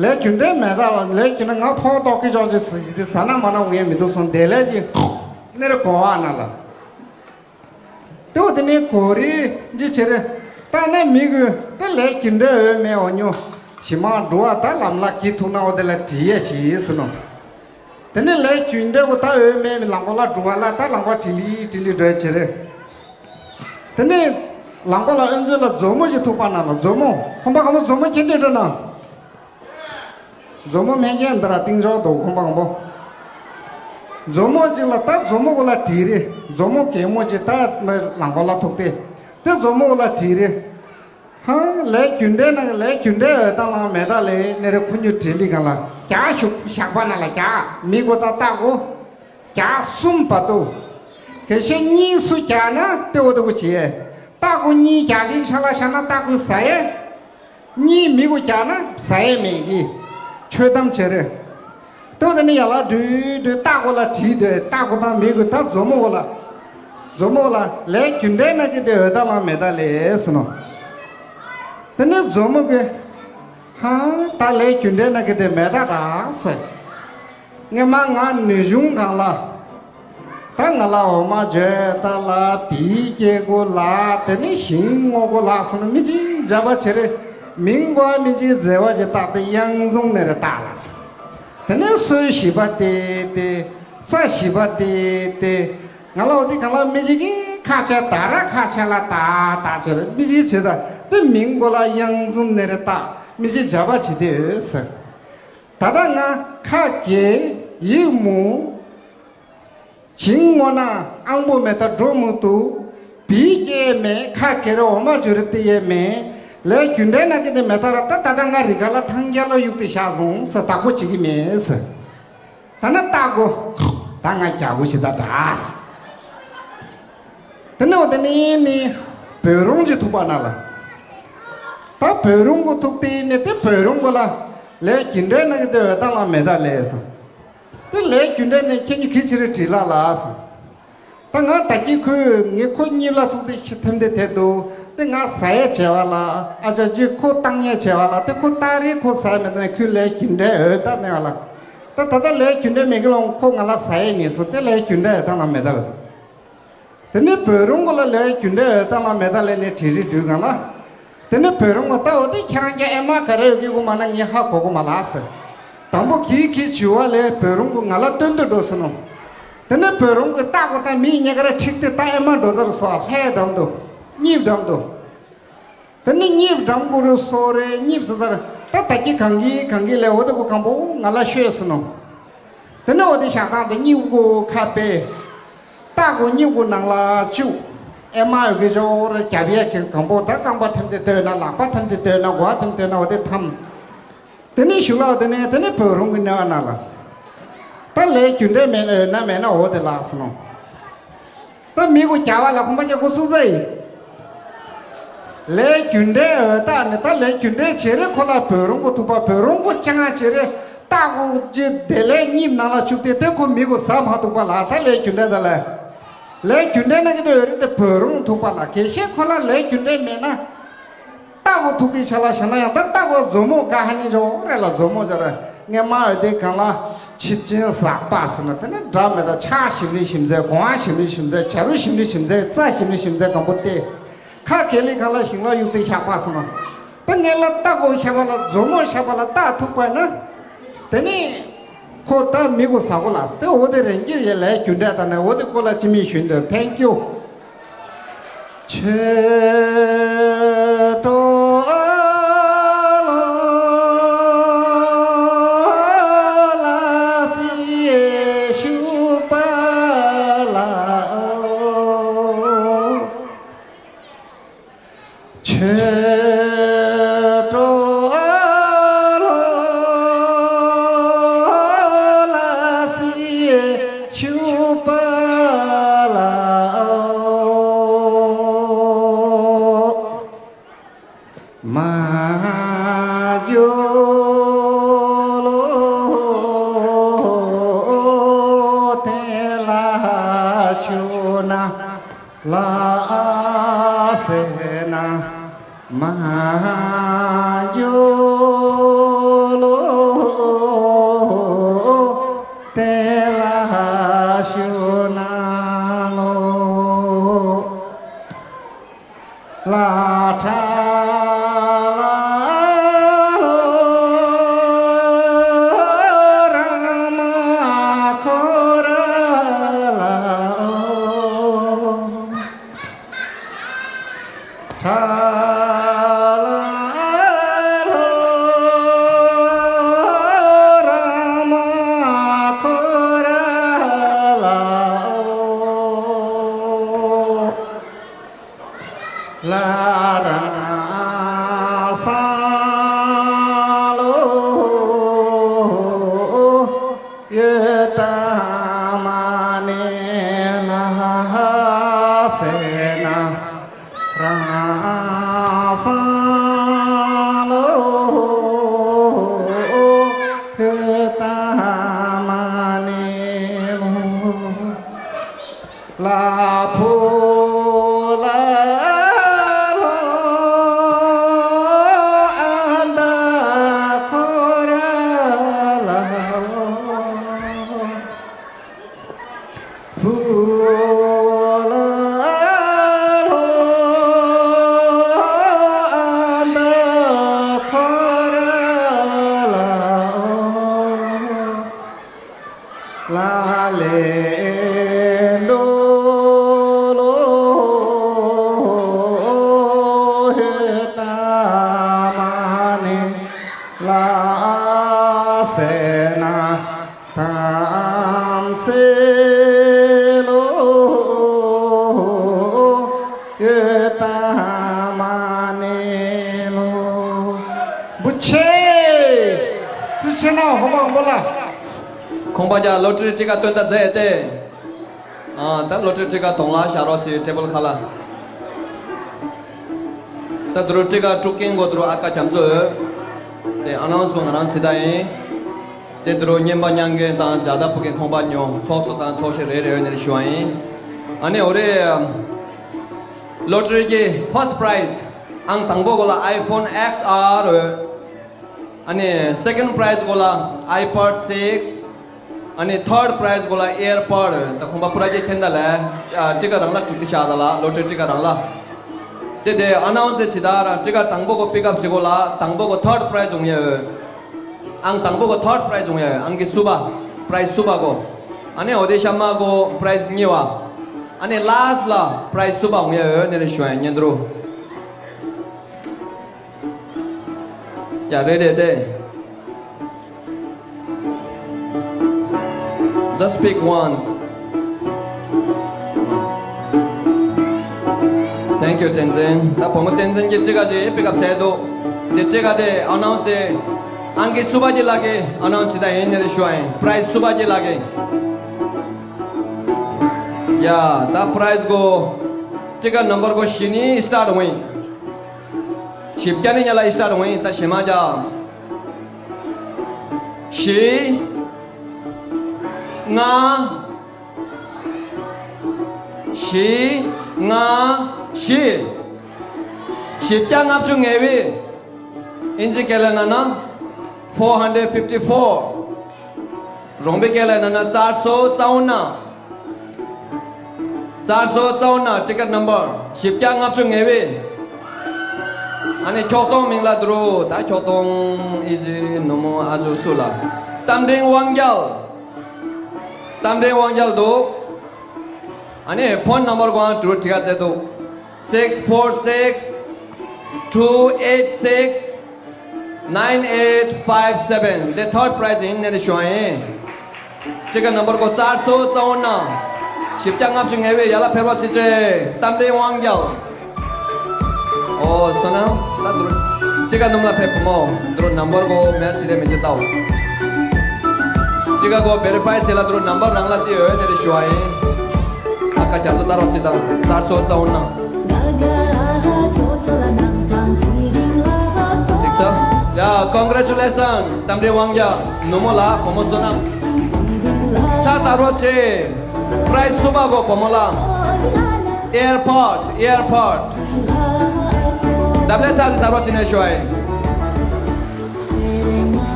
ལས་རྒྱུ་འབྲས་མེད་ད་ལ་ལས་རྒྱུ་ན་ང་ཕོག་ཏོག་གི་ཅོག་ཅིག་ཟ་ཞིག་དེ་ཟ་ན་མ་ན་འོང་ཡ་མི་འདུག་སོང་དེ་ལས་ཀྱི་ནེ་རེ་གོ་བ་ན་ལ། དེ་འོ་དེ་ནས་གོ་རེ་འདི་བྱེད་རེ། ད་ནས་མི་གུ་དེ་ལས་རྒྱུ་འབྲས་འོས་མེད་འོ་ཉོ། ཞི་མ་འགྲོ་བ་ད་ལམ་ལ་གི་ཐུག་ན་འོ་དེ་ལ་བྲིས་ཡ་ཞིག་ཟེར་ནོ། དེ་ནས་ལས་རྒྱུ་འབྲས་འོ་ད་འོས་མེད་མི་ལམ་གོ་ལ་འགྲོ་བ་ལ་ད་ལམ་གོ་བྲི་ལི་བྲི་ལི་འགྲོ་ཡ་བྱེད་རེ། དེ་ནས་ལམ་གོ་ལ་ཨོན་ཛོ་ལ་མཛོ་མོ་ཞིག་ཐུག་པ་ན་ལ་མཛོ་མོ་ཁོམ་པ་ག་མོ་མཛོ་མོ་ཁྱེད་འདི་འགྲོ་ན། མཛོ་མོ་སྨན་ཁྱེར་འདི་ར་གཏིང་འཇོག་འདུག་ཁོམ་པ་གང་པོ། མཛོ་མོ་གཅིག་ལ་ད་མཛོ་མོ་གོ་ལ་བྲིས་རེ། མཛོ་མོ་གད་མོ་གཅིག་ད་མི་ལང་གོ་ལ་ཐུག་སྟེ། དེ་མཛོ་མོ་གོ་ལ་བྲིས་རེ། ཧང་ལས་རྒྱུ་འབྲས་ན་ལས་རྒྱུ་འབྲས་འོད་དང་ལང་མེ་ད་ལས་ནེ་རེ་ཁུ་ཉུ་བྲིས་ལི་གང་ལ་རྒྱ་ཞུག་ཞག་པ་ན་ལ་རྒྱ་མི་གོ་ད་ལྟ་གོ་རྒྱ་གསུམ་བར་དུ། གལ་སྲིད་གཉིས་སུ་རྒྱག་ན་ལྟེ་བ་ལྟ་བུ་བྱེད། ལྟ་གོ་གཉིས་རྒྱག་གི་ཆ་ལ་བཞག་ན་ལྟ་གོ་ཟ་ཡས། གཉིས་མི་གོ་རྒྱག་ན་ཟ་ཡས་མེད་གི། ཆོད་གཏམ་བྱེད་རེད། ལྟོ་དེ་ནི་ཡ་ལ་འགྲུལ་འགྲུལ་ལྟ་གོ་ལ་བྲིས་དེ་ལྟ་གོ་དང་མི་གོ་ད་མཛོ་མོ་གོ་ལ། མཛོ་མོ་གོ་ལ་ལས་རྒྱུ་འབྲས་ན་གི་དེ་འོད་ད་ལང་མེ་ད་ལས་ཟེར་ནོ། དེ་ནི་མཛོ་མོ་གི། ཧ། ད་ལས་རྒྱུ་འབྲས་ན་གི་དེ་མེ་ད་ད་ཟེར། སྔས་མ་ང་ནུས་གཞུང་གང་ལ། ད་ང་ལ་འོ་མ་བརྗོད་ད་ལ་བིའི་སྐྱེ་དགུ་ལ་དེ་ནི་ཞིང་སྔོ་གོ་ལ་སོང་མི་ཅིག་མཇལ་བ་བྱེད་རེ། མིང་གོ་མི་ཅིག་མཛེས་བ་ཅིག་བཏགས་ཏེ་གཡང་འཛུང་ནེ་རེ་བཏགས་ལ་སོང་། དེ་ནས་སྲོལ་ཞིག་པ་དེ་དེ། རྩ་ཞིག་པ་དེ་དེ། ང་ལ་འོ་དེ་གང་ལ་མི་གཅིག་གིས་ཁ་ཆེ་ད་ར་ཁ་ཆེ་ལ་ད་ད་ཆེ་ར་མི་གཅིག་བྱེད་ད་དེ་མིང་གོ་ལ་གཡང་འཛོམས་ནས་རེ་ད་མི་གཅིག་བྱ་བ་བྱེད་དེ་འོས་ཟེར། ད་ལྟ་ང་ཁ་གེ་ཡིག་མུ། ཞིང་སྔོ་ན་ཨང་པོ་མེ་ད་འགྲོ་མུ་ཏུ། བི་སྐྱེ་མེ་ཁ་གེ་རེ་འོ་མ་འཇོ་རེ་ཏི་ཡེ་མེ། ལས་རྒྱུ་འབྲས་ན་གི་དེ་མེ་ད་ར་ད་ད་ད་ང་རི་ག་ལ་ཐང་རྒྱ་ལ་གཡུག་དེ་བཞག་སོང་ས་བདག་པོ་བྱེད་ཀྱི་མེད་ས། ད་ན་ལྟ་གོ། ད་ང་རྒྱ་གོ་ཞིག་ད་འདྲ་ས། དེ་ནས་འོ་དེ་ནི་ནི་བོད་རོང་གི་ཐུག་པ་ན་ལ། ད་བོད་རོང་གི་ཐུག་དེ་ནི་དེ་བོད་རོང་གི་ལ། ལས་རྒྱུ་འབྲས་ན་གི་དེ་འོད་ད་ལ་མེ་ད་ལས་ས། དེ་ལས་རྒྱུ་འབྲས་ནི་ཁྱེད་ཉིད་གི་ཕྱི་རི་བྲིས་ལ་ལ་ས། ད་ང་ད་ཀྱི་ཁོས་ངས་ཁོ་གཉིས་ལ་ཚུགས་ཏེ་ཤི་ཐེམ་དེ་དེ་འདུག་དེ་ང་ཟ་ཡས་བྱས་པ་ལ་ཨ་ཅག་ཅིག་ཁོ་བཏང་ཡས་བྱས་པ་ལ་དེ་ཁོ་ཏ་རེ་ཁོ་ཟ་མེད་ན་ཁོས་ལས་རྒྱུ་འབྲས་འོད་ད་ནས་པ་ལ། ད་ད་ལྟ་ལས་རྒྱུ་འབྲས་མེད་གི་ལོང་ཁོ་ང་ལ་ཟ་ཡས་ནས་སོ་དེ་ལས་རྒྱུ་འབྲས་འོད་ད་ལ་མེད་ད་ལ་སོ། དེ་ནས་བོད་རོང་གོ་ལ་ལས་རྒྱུ་འབྲས་འོད་ད་ལ་མེད་ད་ལས་ནས་བྲིས་རིས་བྲིས་གང་ལ། དེ་ནས་བོད་རོང་གོ་ལྟ་འོ་དེ་ཁྱེད་རང་གི་ཨེ་མ་ག་རེ་ཡོད་གི་གོ་མ་ན་ངས་ཧ་གོ་གོ་མ་ལགས་ཟེར། དང་པོ་གིས་གིས་བྱི་བ་ལས་བོད་རོང་གོ་ང་ལ་སྟོན་དུ་འགྲོ་སོང་ནོ། དེ་ནས་བོད་རོང་གོ་ལྟ་གོ་ད་མིའི་ཉེ་ག་ར་ཁྲིག་དེ་ད་ཨེ་མ་འགྲོ་ཟེར་སོ་ལྷའི་འགྲམ་དུ། གཉིས་འགྲམ་དུ། དེ་ནས་གཉིས་འགྲམ་གོ་རུ་སོ་རེ་གཉིས་ཟེར་ད་ད་ཀྱི་གང་གི་གང་གི་ལས་འོ་དེ་གོ་གང་པོ་ང་ལ་ཤོད་སོང་ནོ། དེ་ནས་འོ་དེ་ཞག་དང་དུ་གཉིས་གོ་ཁ་པེ། ལྟ་གོ་གཉིས་གོ་ནང་ལ་བཅུག་ཨེ་མ་ཡོད་གི་ཇོ་ར་རྒྱབ་ཡས་ཁེ་གང་པོ་ད་རྐང་པ་ཐེམ་དེ་ལྟོས་ན་ལག་པ་ཐེམ་དེ་ལྟོས་ན་མགོ་ཐེམ་ལྟོས་ན་འོ་དེ་ཐམ། དེ་ནས་ཞུ་ལག་དེ་ནས་དེ་ནས་བོད་རོང་གི་གནས་བ་ན་ལ། ད་ལས་རྒྱུ་འབྲས་མེད་ན་ཡོད་ན་མེད་ན་འོ་དེ་ལགས་སོ་ནོ། ད་མི་གོ་རྒྱ་བ་ལ་ཁོང་པ་རྒྱ་གོ་སུ་ཟེ་ཡིན། ལས་རྒྱུ་འབྲས་འོད་ད་ནི་ད་ལས་རྒྱུ་འབྲས་བྱེད་རེ་ཁོ་ལ་བོད་རོང་གོ་ཐུག་པ་བོད་རོང་གོ་ཅང་ང་བྱེད་རེ། ལྟ་གོ་ཅི་དེ་ལས་གཉིས་ནང་ལ་བཅུག་སྟེ་དེ་ཁོ་མི་གོ་ཟ་མ་ཐུབ་པ་ལ་ད་ལས་རྒྱུ་འབྲས་ད་ལས། ལས་རྒྱུ་འབྲས་ན་གི་དེ་འོད་རེད་དེ་བོད་རོང་ཐུག་པ་ལ་དགེ་བཤེས་ཁོ་ལ་ལས་རྒྱུ་འབྲས་མེད་ན། ལྟ་གོ་ཐུག་གི་ཆ་ལ་བཞག་ན་ཡང་ད་ལྟ་གོ་མཛོ་མོ་ག་ཧ་ནི་ཇོ་རེ་ལ་མཛོ་མོ་ཇོ་རེ་ངས་མ་འོད་དེ་གང་ལ་ཆིབས་ཆེན་ཟག་པ་ཟེར་ན་དེ་ན་འདྲ་མི་འདྲ་ཕྱག་ཞིམ་རི་ཞིམ་ཟེ་གོང་བ་ཞིམ་རི་ཞིམ་ཟེ་བྱ་རུ་ཞིམ་རི་ཞིམ་ཟེ་རྩྭ་ཞིམ་རི་ཞིམ་ཟེ་གང་པོ་སྟེ། ཁ་གེ་ལི་གང་ལ་ཞིང་ལ་གཡུག་དེ་བཞག་པ་སོང་ན། ད་ངས་ལ་ལྟ་གོ་བཞག་པ་ལ་མཛོ་མོ་བཞག་པ་ལ་ལྟ་ཐུག་པ་ན། དེ་ནི་ཁོ་ད་མི་གོ་ཟ་གོ་ལ་དེ་འོ་དེ་རེན་གྱི་ཡེ་ལས་རྒྱུ་འབྲས་ད་ནས་འོ་དེ་ཀོ་ལ་ཅི་མི་ཞུན་དོ། Thank you། ཆོས་གྲོགས་ལ་སྲི་ཞུ་པ་ལ། ཆོས་གྲོགས་ལ་སྲི་ཞུ་པ་ལ། མ་འགྱུར་ལོ་དེ་ལ་ཞུ་ན་ལ་ཟེར་ན་མ་འགྱུར་ལོ་དེ་ལ་ཞུ་ན་ལོ། ལ་ཁྲ་ལ་ལོ་ར་མ་ཁོ་ར་ལ་ཨོ། ཁྲ་ལ་ལོ་ར་མ་ཁོ་ར་ལ་ཨོ། ལ་རང་ས་ལོ་ཡོད་ད་མ་ནེ་ལ་ཟེར་ན་རང་ས་ལོ་ཡོད་ད་མ་ནེ་ལོ། ལ་ཕུ་ལ་ལོ་ཨ་མདའ་ཁོ་ར་ལ་ཕུ་ལ་ལོ། ཡོད་དམ་མ་ནི་ལོ། བུ་ཆེ། བུ་ཆེ་ན་ཧོ་མ་འགོ་ལ། ཁོང་པ་ཅག་ལོ་ཊ་རི་ཊི་ཀ་སྟོན་ད་མཛད་དེ། ཨ་ད་ལོ་ཊ་རི་ཊི་ཀ་དོང་ལ་བཞག་རོགས་བྱེད། ཊེ་བལ་ཁ་ལ། ད་དུ་རུ་ཊི་ཀ་དཀྲུག་མཁན་གོ་དུ་རུ་ཨ་ཀ་རྒྱ་མཚོ་ཡོད། དེ་ཨ་ནའུན་སི་པ་ང་རང་བྱེད་ད་ཡིན། དེ་དུ་རུ་རྔན་པ་མྱང་མཁན་དང་ཇ་ད་ཕུ་མཁན་ཁོང་པ་ཉོ་ཚོགས་གཙོ་དང་ཚོགས་གཞོན་རེ་རེ་ཡོད་ནས་ཞུ་བ་ཡིན། ཨ་ནི་འོ་རེ། ལོ་ཊ་རི་གི་ཕར་སི་ཊི་པ་རའི་ཛི་ཨང་དང་པོ་གོ་ལ་ཨའི་ཕོན་ཨེག་སི་ཨར་ཡོད། ཨ་ནི་སེ་ཀེན་ཌི་པ་རའི་ཛི་གོ་ལ་ཨའི་པཱཌ་སིག་སི། ཨ་ནི་ཐར་ཌི་པ་རའི་ཛི་གོ་ལ་ཨེར་པཱཌ། ད་ཁོང་པ་པུ་ར་ཀེ་ཁེན་ད་ལ་ཊི་ཀ་རང་ལ་ཀྲིག་ཏི་ཤ་ད་ལ་ལོ་ཊ་རི་ཊི་ཀ་རང་ལ། དེ་དེ་ཨ་ནའུན་སི་དེ་ཇི་ལྟར་ཊི་ཀ་དང་པོ་གོ་པིག་ཨབ་བྱེད་གོ་ལ་དང་པོ་གོ་ཐར་ཌི་པ་རའི་ཛི་ཡོང་ཡ་ཡོད། ཨང་དང་པོ་གོ་ཐར་ཌི་པ་རའི་ཛི་ཡོང་ཡ་ཡོད། ཨང་གི་སུ་པ་པ་རའི་ཛི་སུ་པ་གོ། ཨ་ནི་འོ་དེ་ཤ་མ་གོ་པ་རའི་ཛི་གཉིས་པ། ཨ་ནི་ལཱ་སི་ཊི་ལ་པ་རའི་ཛི་སུ་པ་ཡོང་ཡ་ཡོད་ནི་རེ་ཞུ་ཡ་ཉན་དུ་རུ། ཡ་རེད་རེད་དེ། Just pick one. Thank you བསྟན་འཛིན། ད་བུ་མོ་བསྟན་འཛིན་གྱི་ཊི་ཀ་ཅིག་པིག་ཨབ་བྱས་འདུག་དེ་ཊི་ཀ་དེ་ཨ་ནའུན་སི་དེ་ཨང་ཀི་སུ་པ་ཀྱི་ལག་གི་ཨ་ནའུན་སི་བྱེད་ད་ཡིན་ནི་རེ་ཞུ་བ་ཡིན། པ་རའི་ཛི་སུ་པ་ཀྱི་ལག་གི། ཡ་ད་པ་རའི་ཛི་གོ་ཊི་ཀ་ནམ་བར་གོ་བཞི་ནི་སི་ཊར་ཊི་ཡིན། བཞི་བརྒྱ་ནི་ཉ་ལ་ཡི་སི་ཊར་ཊི་ཡིན། ད་བཞི་མ་བརྒྱ། བཞི། ལྔ། བཞི། ལྔ། བཞི། བཞི་བརྒྱ་ལྔ་བཅུ་ང་བཞི། ཨིན་ཇི་སྐད་ལ་ན་ན། Four hundred fifty four། རོང་པའི་སྐད་ལ་ན་ན་རྩར་སོ་རྩ་བོ་ན། རྩར་སོ་རྩ་བོ་ན་ཊི་ཀེ་ཊི་ནམ་བར་བཞི་བརྒྱ་ལྔ་བཅུ་ང་བཞི། ཨ་ནི་ཁྱོག་ཐོང་མིང་ལ་དུ་རུ་ད་ཁྱོག་ཐོང་ཨི་ཟི་ནུ་མོ་ཨ་ཟུ་སུ་ལ། རྟ་མགྲིན་དབང་རྒྱལ། རྟ་མགྲིན་དབང་རྒྱལ་འདུག་ཨ་ནི་ཕོན་ནམ་བར་གོང་དུ་རུ་ཊི་ཀ་ཛེ་འདུག six four six two eight six nine eight five seven དེ་ཐར་ཌི་པ་རའི་ཛི་ཡིན་ནི་རེ་ཞུ་བ་ཡིན། ཊི་ཀ་ནམ་བར་གོ་རྩར་སོ་རྩ་བོ་ན། བཞི་བརྒྱ་ལྔ་བཅུ་ང་བཞི་ཡ་ལ་ཕེར་བ་ཚི་ཅེ། རྟ་མགྲིན་དབང་རྒྱལ། ཨོ་སོ་ན། ད་དུ་རུ། ཊི་ཀ་ནུམ་ལ་ཕེ་བུ་མོ། དུ་རུ་ནམ་བར་གོ་མེ་ཅི་རེ་མི་ཅི་ཏའོ། ཊི་ཀ་གོ་བེ་རི་ཕའི་ཚེ་ལ་དུ་རུ་ནམ་བར་རང་ལ་ཏི་ཡོད་ནི་རེ་ཞུ་བ་ཡིན། ཨ་ཀ་རྒྱ་མཚོ་ལྟ་རོགས་ཅི་དང་རྩར་སོ་རྩ་བོ་ན། ཐིག་ཚ། ཡ་ཀོང་གྷི་རེ་ཅུ་ལེ་ཤན་རྟ་མགྲིན་དབང་རྒྱལ་ནུ་མོ་ལ་བུ་མོ་བསོད་ནམས། ཕྱག་བཏབ་རོགས་བྱེད། པ་རའི་ཛི་སུ་པ་གོ་བུ་མོ་ལ། ཨེར་པོར་ཊི་ཨེར་པོར་ཊི། འདབ་ལས་ཕྱག་ཅིག་བཏབ་རོགས་བྱེད་ནས་ཞུ་ཨེ།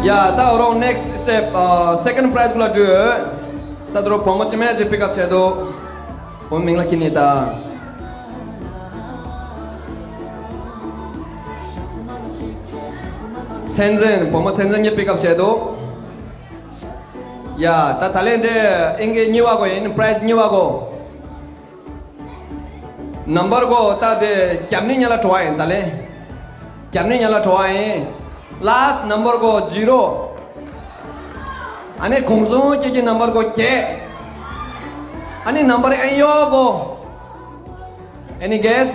ཡ་ད་འོ་རོང་ནེག་སི་ཊི་སི་ཊེབ་སེ་ཀེན་ཌི་པ་རའི་ཛི་གུ་ལ་འགྲོ་ཡོད། ད་དུ་རུ་བུ་མོ་ཅི་མེད་ཅིག་པིག་ཨབ་བྱས་འདུག་བུ་མོ་མིང་ལ་ཁྱི་ནི་ད། ཚན་ཚན་བུ་མོ་ཚན་ཚན་གྱིས་པིག་ཨབ་བྱས་འདུག་ཡ་ད་ད་ལན་དེ་ཨིན་གི་གཉིས་པ་གོ་ཡིན། པ་རའི་ཛི་གཉིས་པ་གོ། ནམ་བར་གོ་ད་དེ་རྒྱབ་ནི་ཉ་ལ་བྲོ་བ་ཡིན་ད་ལན། རྒྱབ་ནི་ཉ་ལ་བྲོ་བ་ཡིན། ལཱ་སི་ཊི་ནམ་བར་གོ་ཛི་རོ། ཨ་ནི་གོང་ཚོང་སྐྱེད་ཀྱི་ནམ་བར་གོ་བརྒྱད། ཨ་ནི་ནམ་བར་ཨེ་ཡོ་གོ། Any guess?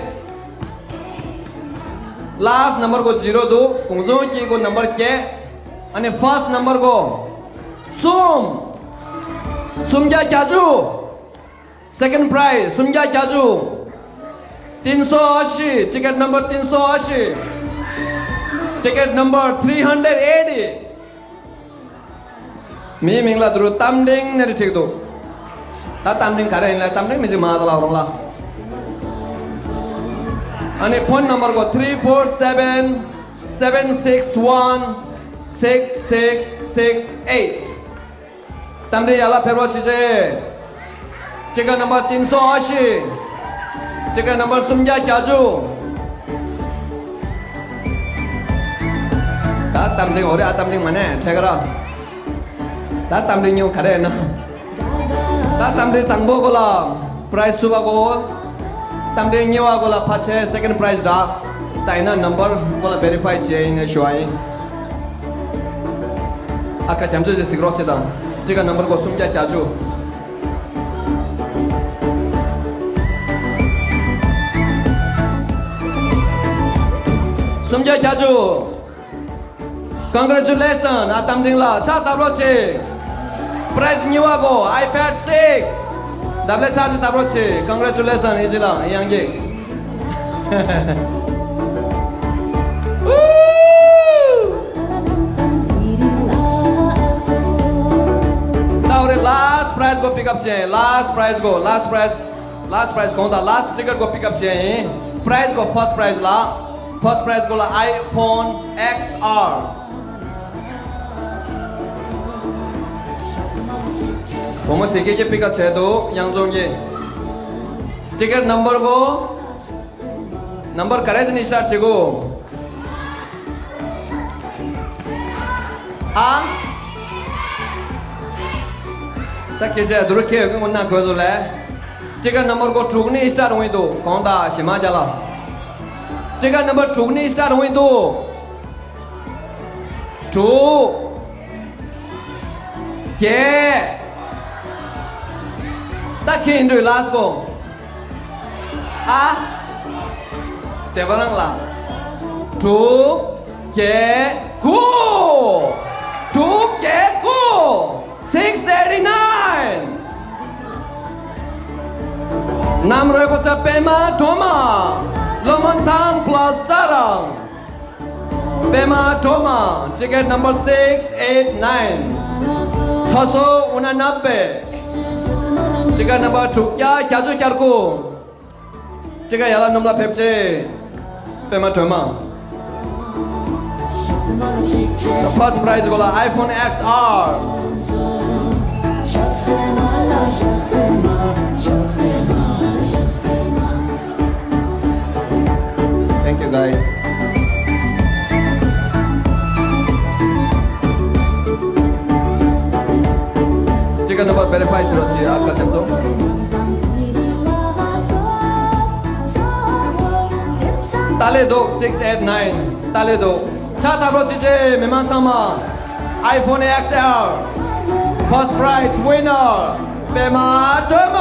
ལཱ་སི་ཊི་ནམ་བར་གོ་ཛི་རོ་འདུག་གོང་ཚོང་སྐྱེད་གོ་ནམ་བར་བརྒྱད། ཨ་ནི་ཕར་སི་ཊི་ནམ་བར་གོ་གསུམ། སུམ་བརྒྱ་བརྒྱད་ཅུ། སེ་ཀེན་ཌི་པ་རའི་ཛི་སུམ་བརྒྱ་བརྒྱད་ཅུ། ཏིན་སོ་ཨ་ཤི། ཊི་ཀེ་ཊི་ནམ་བར་ཏིན་སོ་ཨ་ཤི། ཊི་ཀེ་ཊི་ནམ་བར་ཐི་རི་ཧན་ཌེཌ་ཨེ་ཊི། མིའི་མིང་ལ་དུ་རུ་རྟ་མགྲིན་ནི་རེ་བྲིས་འདུག་ད་རྟ་མགྲིན་ག་རེ་ཡིན་ལ་རྟ་མགྲིན་མི་ཅིག་མ་ད་ལ་རོང་ལ། ཨ་ནི་ཕོན་ནམ་བར་གོ་three four seven seven six one six six six eight། རྟ་མགྲིན་ཡ་ལ་ཕེར་བ་ཆི་ཆེ། ཊི་ཀ་ནམ་བར་ཏིན་སོ་ཨ་ཤི། ཊི་ཀ་ནམ་བར་སུམ་བརྒྱ་བརྒྱད་ཅུ། ད་རྟ་མགྲིན་འོ་རེ་ཨ་རྟ་མགྲིན་མ་ནས་ཁྲེ་ག་ར། ད་རྟ་མགྲིན་ཉིན་ག་རེ་ཡིན་ན། ད་རྟ་མགྲིན་དང་པོ་གོ་ལ་པ་རའི་ཛི་སུ་བ་གོ། རྟ་མགྲིན་གཉིས་པ་གོ་ལ་ཕ་ཆེ་སེ་ཀེན་ཌི་པ་རའི་ཛི་རག་ད་ཡིན་ན་ནམ་བར་གོ་ལ་བེ་རི་ཕའི་བྱས་ཡིན་ནས་ཞུ་བ་ཡིན། ཨ་ཁ་རྒྱ་མཚོ་ཞེས་གཟིགས་རོགས་བྱེད་དང་། ཊི་ཀ་ནམ་བར་གོ་སུམ་བརྒྱ་བརྒྱད་ཅུ། སུམ་བརྒྱ་བརྒྱད་ཅུ། Congratulations ཨ་རྟ་མགྲིན་ལགས། ཕྱག་བརྡབ་རོགས་བྱེད། Prize གཉིས་པ་གོ iPad six། འདབ་ལས་ཕྱག་ཅིག་བརྡབ་རོགས་བྱེད། Congratulations ཨེ་ཇི་ལགས། ཡང་གི། ད་འོ་རེ། Last prize གོ pick up བྱེད། Last prize གོ last prize last prize གོང་དང་last ticket གོ pick up བྱེད་ཡིན། Prize གོ first prize ལ། First prize གོ་ལ་iPhone X R། བུ་མོ་དེ་གས་ཀྱི་pick up བྱས་འདུག་ཡང་རྫོང་གི། Ticket number གོ། Number ག་རེ་ཟིན་ནི་start བྱེད་གོ། ཨ། ད་སྐད་ཆ་དུ་རུ་ཁེ་ཡོད་ཀི་ངོ་ན་གོས་བཟོ་ལས། Ticket number གོ་དྲུག་ནི་start འོང་ཡི་འདུག་གོང་ད་ཞི་མ་རྒྱ་ལ། Ticket number དྲུག་ནི་start འོང་ཡི་འདུག་དྲུག་བརྒྱད། ད་ཁེ་ཡིན་འདུག last གོ། ཨ། དེ་བ་རང་ལ། དྲུག་བརྒྱད་དགུ། དྲུག་བརྒྱད་དགུ། Six eighty nine། གནམ་རོལ་གོ་ཚ་པད་མ་སྒྲོལ་མ། ལོ་མོན་ཐང་plus རྩ་རང་། པད་མ་སྒྲོལ་མ། Ticket number six eight nine། ཚ་སོ་ཨུ་ན་ན་པེ། Ticket number དྲུག་བརྒྱ་བརྒྱད་ཅུ་གྱ་དགུ། Ticket ཡར་ལ་སྣུམ་ལ་ཕེབས་ཆེ། པད་མ་སྒྲོལ་མ། First prize གོ་ལ་iPhone X R། Thank you, guys. Ticket number verify བྱེད་རོགས་བྱེད། ཨ་ཀ་དེ་ཚོ། ཏཱ་ལེ་འདུག six eight nine། ཏཱ་ལེ་འདུག་ཕྱག་བརྡབ་རོགས་བྱེད་ཅེས། མི་མང་ཚང་མ། iPhone X R First prize winner པད་མ་སྒྲོལ་མ།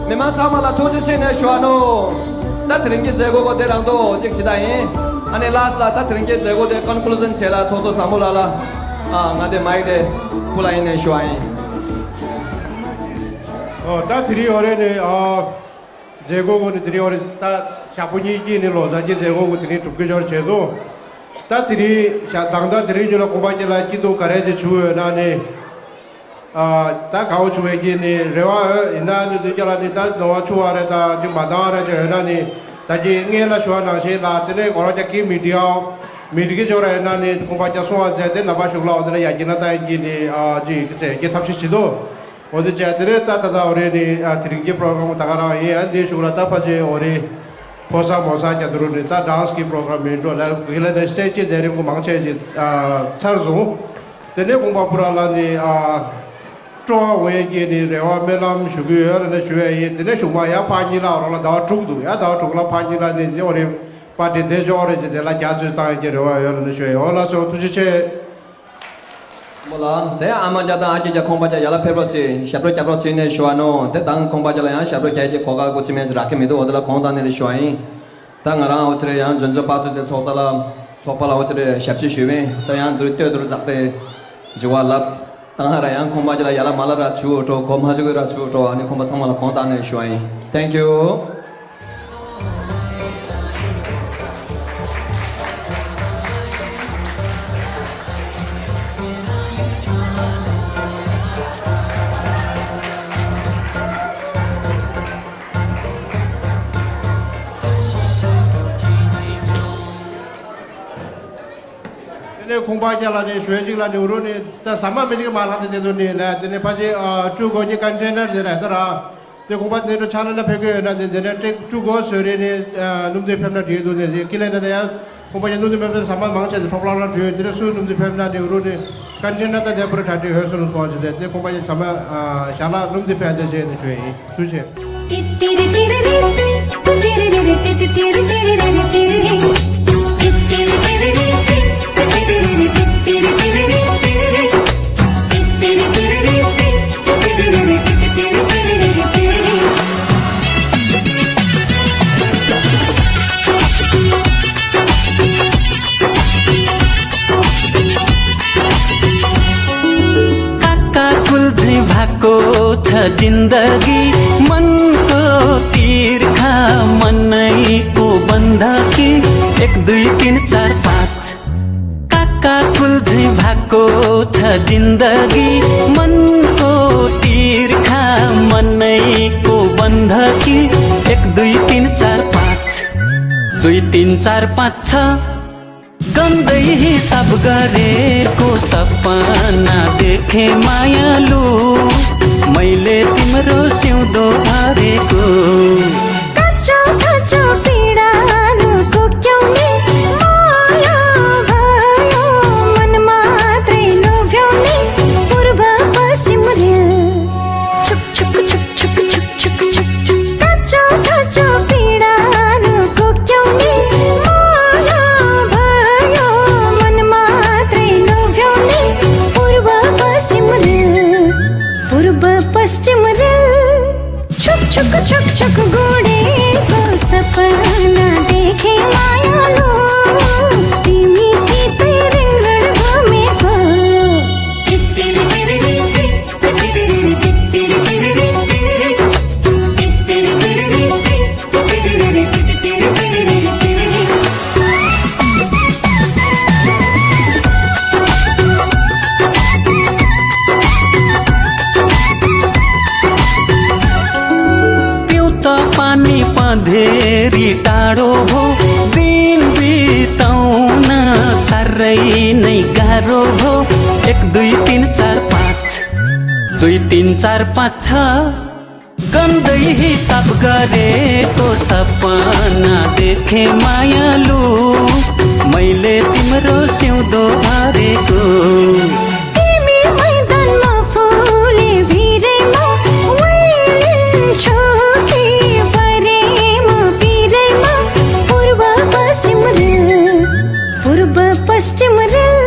མི་མང་ཚང་མ་ལ་ཐུགས་རྗེ་ཆེ་ནས་ཞུ་བ་ནོ། ད་དེ་རིང་གི་མཛད་སྒོ་གོ་དེ་རང་དོ་གཅིག་བྱེད་ད་ཡིན། ཨ་ནི་last ལ་ད་དེ་རིང་གི་མཛད་སྒོ་དེ་conclusion བྱེད་ལ་ཚོགས་གཙོ་བཟང་མོ་ལགས་ལ། ཨ་ང་དེ་མའིག་དེ་ཕུལ་ལ་ཡིན་ནས་ཞུ་བ་ཡིན། ཨོ་ད་དེ་རིང་ཡོད་རེད་ནི། ཨ་མཛད་སྒོ་གོ་ནི་དེ་རིང་ཡོད་རེད། ད་ཞག་པོ་གཉིས་ཀྱི་ནི་ལོ་གསར་གྱི་མཛད་སྒོ་གོ་དེ་རིང་གྲུབ་ཀྱི་ཡོད་རེད་བྱས་སོང་། ད་དེ་རིང་ཞག་དང་ད་དེ་རིང་ཉིན་ལ་ཁོང་པ་ཁྱེད་ལ་སྐྱིད་སྡུག་ག་རེ་ཅིག་བྱུང་ཡོད་ན་ནི། ཨ་ད་དགའ་བོ་བྱུང་བའི་གི་ནི་རེ་བ་ཡོད། ཡིན་ན་ནི་དུས་ཀྱ་ལ་ནི་ད་ནོར་བ་ཆུ་བ་རེད་ད་ཅི་མ་འདང་རེད་ཅེས་ཡོད་ན་ནི། ད་ཅི་ངས་ལ་ཞུ་བ་ནང་བཞིན་ལ་དེ་ནས་གོ་ར་ཅག་གི་མི་འགྲིག་ཨའོ། མི་འགྲིག་གི་ཅོག་ར་ཡོད་ན་ནི་ཁོང་པ་ཅག་སོང་བ་མཛད་དེ་ནང་པ་ཞུགས་ལ་འོ་དེ་ལ་ཡ་གྱི་ན་ད་ཡིན་གྱི་ནི་ཨ་ཅི་ཟེར་གྱི་ཐབས་ཤེས་བྱེད་དོ། འོ་དེ་བྱས་དེ་ནས་ད་ད་ད་འོ་རེད་ནི་ཨ་དེ་རིང་གི་པྲོ་གྷ་རམ་ད་ག་རང་ཡིན། ཨ་འདི་ཞུགས་ལ་ད་ཕ་ཅེ་འོ་རེད། ཕོ་ས་མོ་ས་རྒྱ་དུ་རུ་ནི་ད་dance གི་པྲོ་གྷ་རམ་མིན་འགྲོ་ལ་གི་ལ་ནི་stage གི་མཛད་རིམ་གོ་མང་ཆེ་ཅིག་ཨ་ཚར་སོང་། དེ་ནས་ཁོང་པ་པུ་ར་ལ་ནི་ཨ། སྤྲོ་བ་འོང་ཡས་ཀྱི་ནི་རེ་བ་སྨོན་ལམ་ཞུ་གི་ཡོད་ལ་ནི་ཞུ་ཡས་ཡིན། དེ་ནས་གཞུག་མ་ཡང་ཕར་གཉིས་ལ་རོགས་ལ་ཟླ་བ་དྲུག་འདུག་ཡང་ཟླ་བ་དྲུག་ལ་ཕར་གཉིས་ལ་ནི་ནི་འོ་རེ་པར་ཏི་དེ་ཅོག་རེ་ཅི་དེ་ལ་རྒྱ་མཚོས་བཏང་ཡས་ཀྱི་རེ་བ་ཡོད་ལ་ནི་ཞུ་ཡས་ཡོད་ལ་སོ་ཐུགས་རྗེ་ཆེ། མོ་ལ་དེ་ཨ་མ་རྒྱ་དང་ཨ་ཅེ་རྒྱ་ཁོང་པ་རྒྱ་ཡར་ལ་ཕེབས་རོགས་བྱེད། ཞབས་བྲོ་རྒྱབ་རོགས་བྱེད་ནས་ཞུ་བ་ནོ། དེ་དང་ཁོང་པ་རྒྱ་ལ་ཡང་ཞབས་བྲོ་རྒྱག་ཡས་ཀྱི་གོ་སྐབས་གོ་ཅི་མེད་ཟེར་རག་གི་མི་འདུག་འོ་དེ་ལ་གོང་དང་ནི་རེ་ཞུ་བ་ཡིན། ད་ང་རང་འོ་ཅི་རེད་ཡང་འཇོན་འཇོན་པ་ཚོ་ཚེ་ཚོགས་རྩ་ལ་ཚོགས་པ་ལ་འོ་ཅི་རེད་ཞབས་ཕྱི་ཞུས་བས་ད་ཡང་འདུར་སྟོད་འདུར་འཛག་སྟེ་བཞི་བ་ལབ། ད་ང་ར་ཡང་ཁོང་པ་ཅི་ལ་ཡ་ལ་མ་ལ་ར་ཆུ་འགྲོ་གོ་མ་ཆུ་གི་ར་ཆུ་འགྲོ་ཨ་ནི་ཁོང་པ་ཚང་མ་ལ་གོང་དང་ནས་ཞུ་བ་ཡིན། Thank you། དེ་ནས་ཁོང་པ་རྒྱ་ལ་ནས་ཞུ་ཡས་གཅིག་ལ་ནི་འུ་རུ་ནི་ད་ཟ་མ་མི་གཅིག་མ་ལྷག་དེ་དེ་ཚོ་ནི་ལ་དེ་ནས་ཕ་ཆེ་ཨ་ཀྲུ་གོ་གི་ཀན་ཊེ་ནར་དེ་ར་ད་ར་དེ་ཁོང་པ་དེ་འགྲོ་ཆ་ལ་ལ་ཕེབས་གི་ཡོད་ན་དེ་དེ་ནས་ཀྲུ་གོ་བཟོས་རེད་ནི་ཨ་སྣུམ་དེ་ཕེབས་ན་འགྲིག་འདུག་ནི་དེ་ཀི་ལེ་ན་ནི་ཡ་ཁོང་པ་ཡ་སྣུམ་དེ་ཕེབས་ན་ཟ་མ་མང་ཆེ་དེ་འཕྲོ་བརླག་ལ་འགྲོ་ཡོད། དེ་ནས་སུ་སྣུམ་དེ་ཕེབས་ན་དེ་འུ་རུ་ནི་ཀན་ཊེ་ནར་ད་དེ་པུ་ར་གྲ་སྒྲིག་ཧོད་སོང་སོང་ཆེ་དེ་དེ་ཁོང་པ་ཡ་ཟ་མ་ཨ་ཞག་ལ་སྣུམ་དེ་ཕེབས་དེ་བྱས་ནི་བྱོས་ཡིན། ཐུགས་རྗེ་ཆེ། जिन्दगी मनको तिर्खा मनैको बन्दकी एक दुई तीन चार पाँच। काकाकुल झैँ भएको छ जिन्दगी मनको तिर्खा मनैको बन्दकी एक दुई तीन चार पाँच। दुई तीन चार पाँच छ। गन्दै हिसाब गरेको सपना देखेँ मायालु, मैले तिम्रो सिउँदो भरेको। काँचो काँचो पीडा नुको क्याउने माया भयो, मन मात्रै लोभ्याउने पूर्व पश्चिम रेल। छुक छुक छुक छुक छुक छुक छुक छुक। काँचो काँचो पीडा नुको क्याउने माया भयो, मन मात्रै लोभ्याउने पूर्व पश्चिम रेल। पूर्व पश्चिम रेल। छुक छुक छुक छुक गुडेको सपना देखेँ मायालु, तिमीसितै रिङ्गण घुमेको। पिउँ त पानी पँधेरी टाढो भो, दिन बिताउन साह्रै नै गाह्रो भो। एक दुई तीन चार पाँच, दुई तीन चार पाँच छ। गन्दै हिसाब गरेको सपना देखेँ मायालु, मैले तिम्रो सिउँदो भरेको। तिमी मैदानमा फुले भिरैमा उइलिन्छौ कि परेमा पिरैमा पूर्व पश्चिम रेल, पूर्व पश्चिम रेल।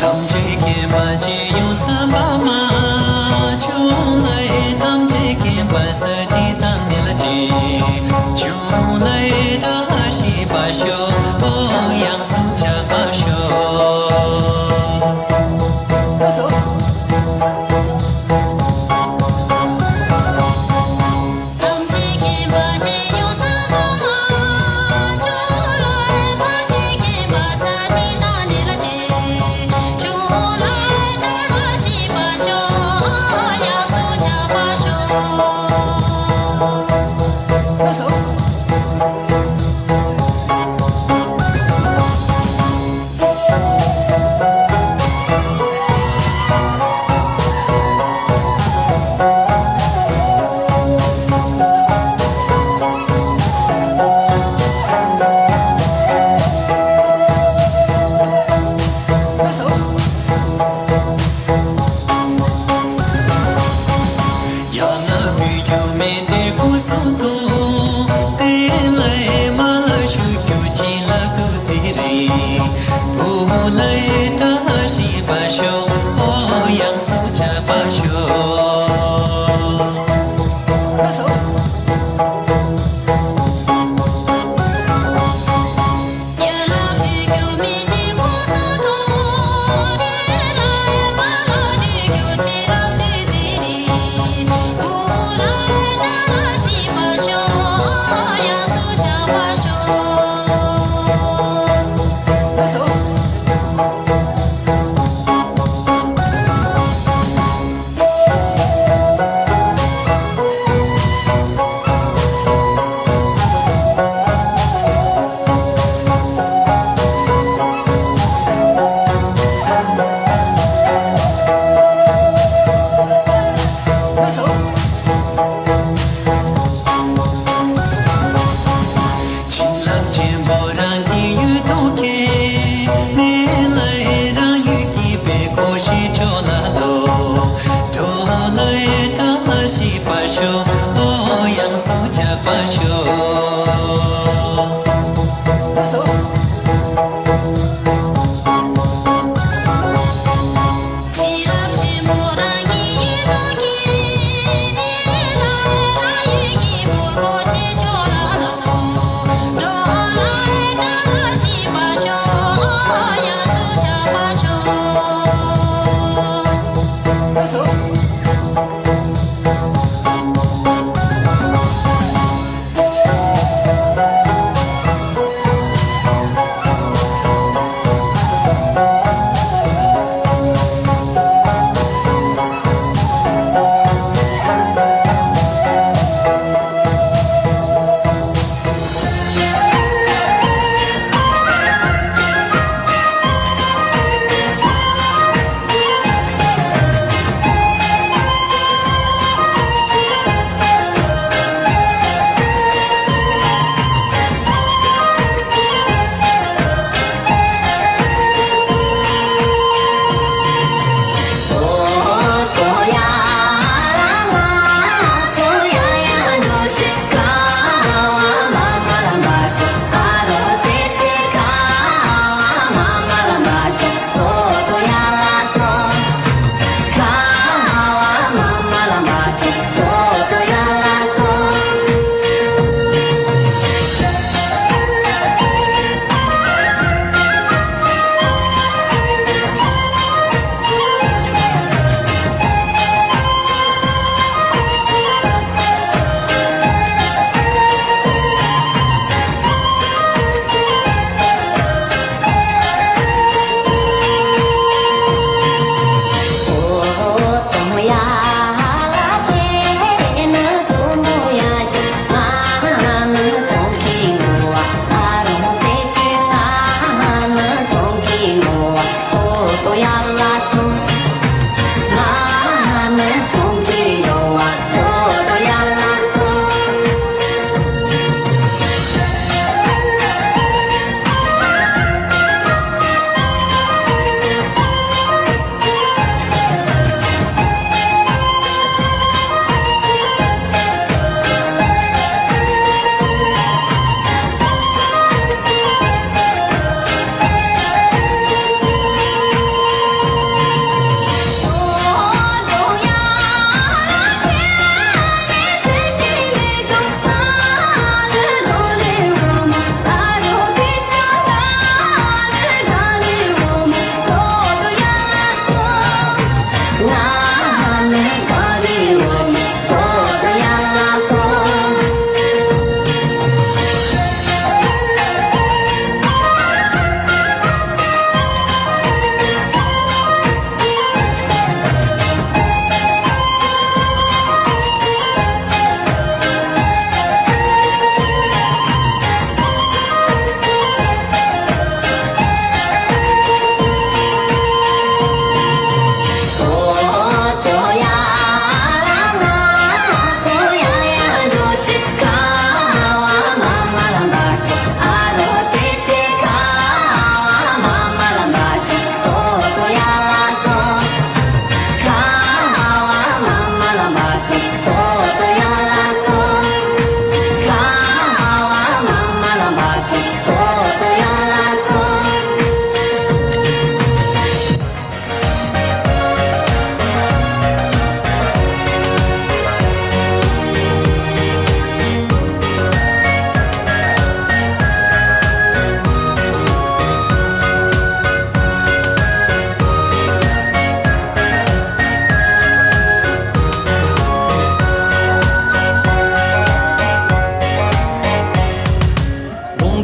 ཐམས་ཅད་མཁྱེན་པ་སྤྱི་ཡོངས་སམ་བྷ་མ། ཆུང་ལ་ཐམས་ཅད་མཁྱེན་པ་ས་ཏི་དང་ནི་ལ་ཅི། ཆུང་ལ་བཀྲ་ཤིས་པ་ཤོག་ཡང་སུ་ཆགས་པ་ཤོག་ཡང་ན་བུ་ཁྱུ་མེ་འདི་ཀུ་སུ་ཏུ། དེ་ལ་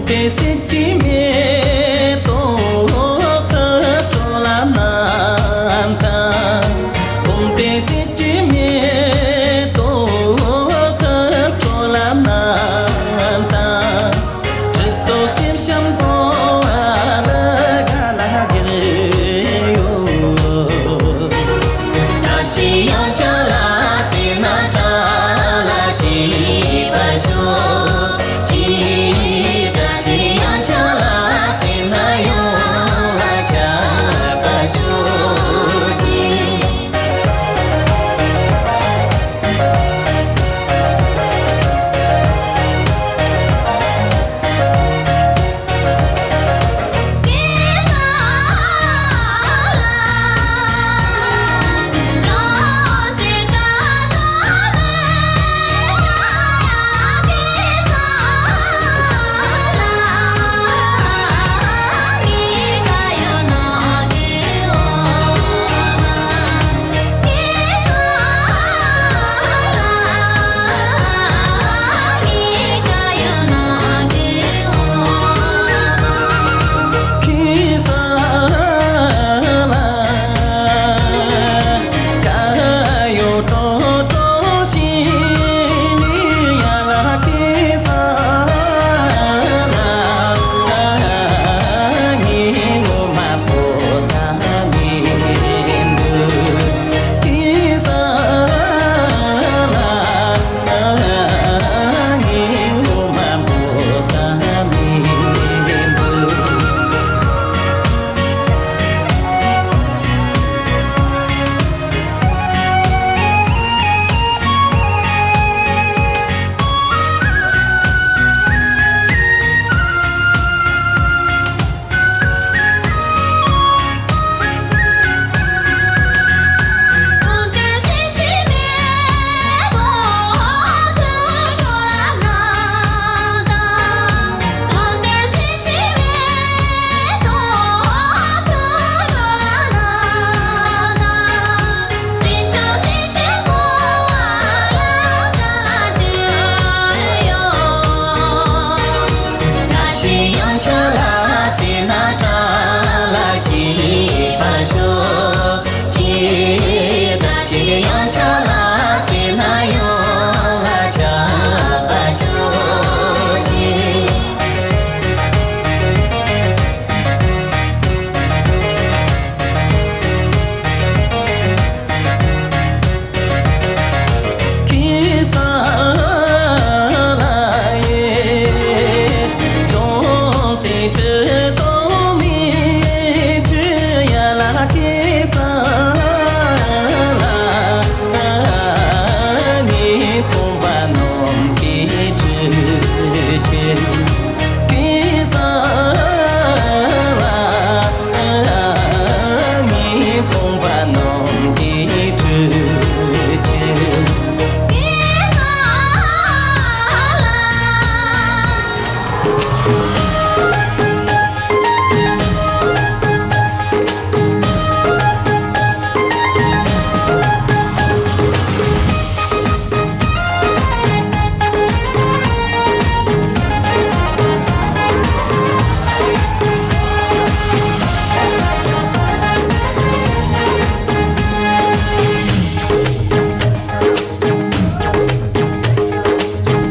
དེ་སྲིད་ཀྱི་མེ་ཏོག་ཁ་དྲོ་ལ་ནམ་ཐང་། བུམ་དེ་སྲིད་ཀྱི་མེ་ཏོག་ཁ་དྲོ་ལ་ནམ་ཐང་། གྲི་ཏོ་སེམས་ཤམ་པོ་ཨ་ལ་ག་ལ་གི་ཡོད། བཀྲ་ཤིས་ཡོང་ཆོག་ལ་སེ་ན་བཀྲ་ལ་ཤིས་པ་ཆོག་ཅིག་བཀྲ་ཤིས་ཡོང་ཆོག་ལ་སེ་ན་ཡོང་ལ་ཆགས་པ་ཆོག་ཅིག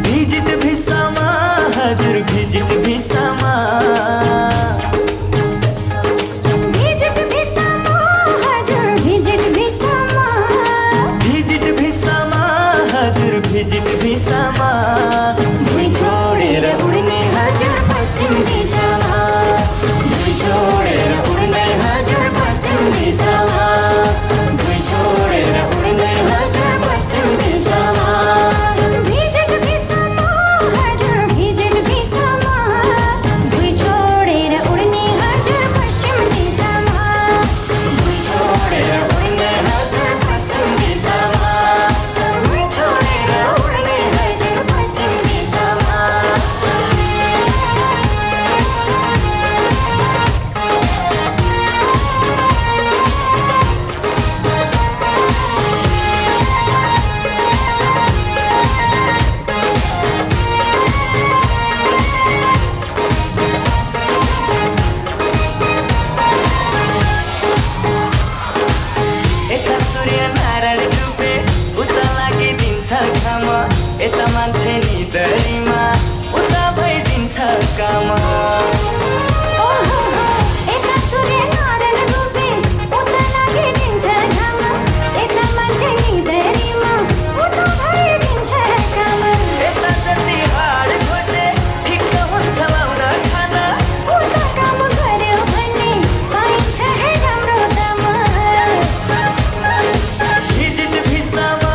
भिजिट भिसामा हजुर भिजिट भिसामा। भिजिट भिसामा हजुर भिजिट भिसामा। भिजिट भिसामा हजुर भिजिट भिसामा। भुइँ छोडेर उड्ने हजुर पश्चिम दिशामा। भुइँ छोडेर उड्ने हजुर पश्चिम दिशामा। भुइँ छोडेर उड्ने हजुर पश्चिम दिशामा। भिजिट भिसामा हजुर भिजिट भिसामा। भुइँ छोडेर उड्ने हजुर पश्चिम दिशामा। भुइँ छोडेर उड्ने हजुर पश्चिम दिशामा। भुइँ छोडेर उड्ने हजुर पश्चिम दिशामा। भिजिट भिसामा,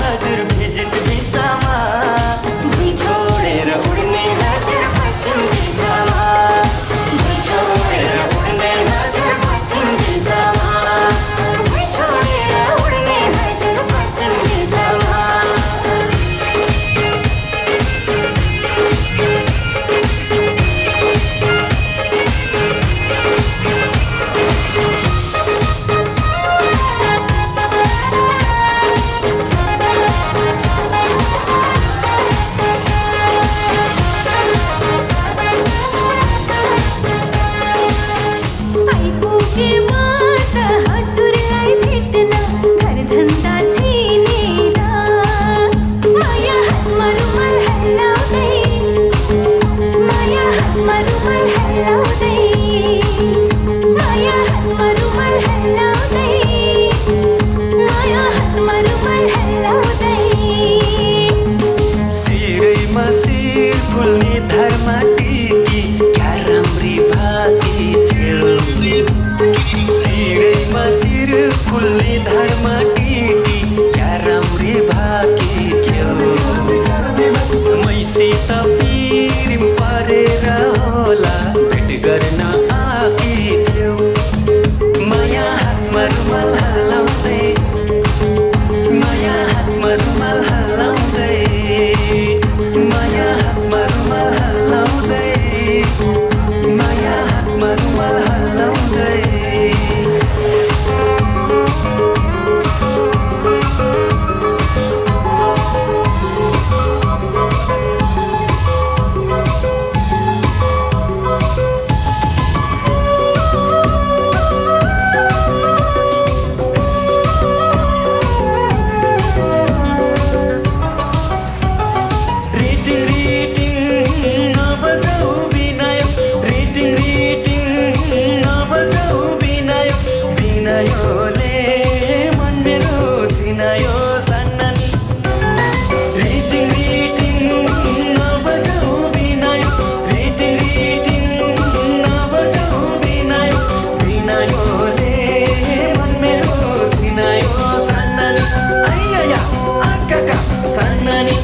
हजुर भिजिट भिसामा। भुइँ छोडेर उड्ने हजुर पश्चिम दिशामा। भुइँ छोडेर उड्ने हजुर पश्चिम दिशामा। भुइँ छोडेर उड्ने हजुर पश्चिम दिशामा। आइपुगेमा त हजुरलाई भेट्न, घर धन्दा चिनेर। माया हातमा रुमाल हल्लाउँदै, माया हातमा रुमाल हल्लाउँदै, माया हातमा रुमाल हल्लाउँदै, माया हातमा रुमाल हल्लाउँदै। सिरैमा सिर फुल्ने धर्म टिकी, क्या राम्री भाकी छेउ। सिरैमा सिर फुल्ने धर्म टिकी, क्या राम्री भाकी छेउ। मैसित पिरिम परेर होला, भेट गर्न आकी छेउ। माया हातमा रुमाल हल्लाउँदै, माया हातमा रुमाल हल्लाउँदै, माया हातमा रुमाल हल्लाउँदै, माया हातमा रुमाल हल्लाउँदै। रिटिङ रिटिङ नबजाऊ बिनायो, रिटिङ रिटिङ नबजाऊ बिनायो, बिनायोले मन मेरो छिनायो सान्नानी। रिटिङ रिटिङ नबजाऊ बिनायो, रिटिङ रिटिङ नबजाऊ बिनायो, बिनायोले मन मेरो छिनायो सान्नानी। आइयाया आकाका सान्नानी।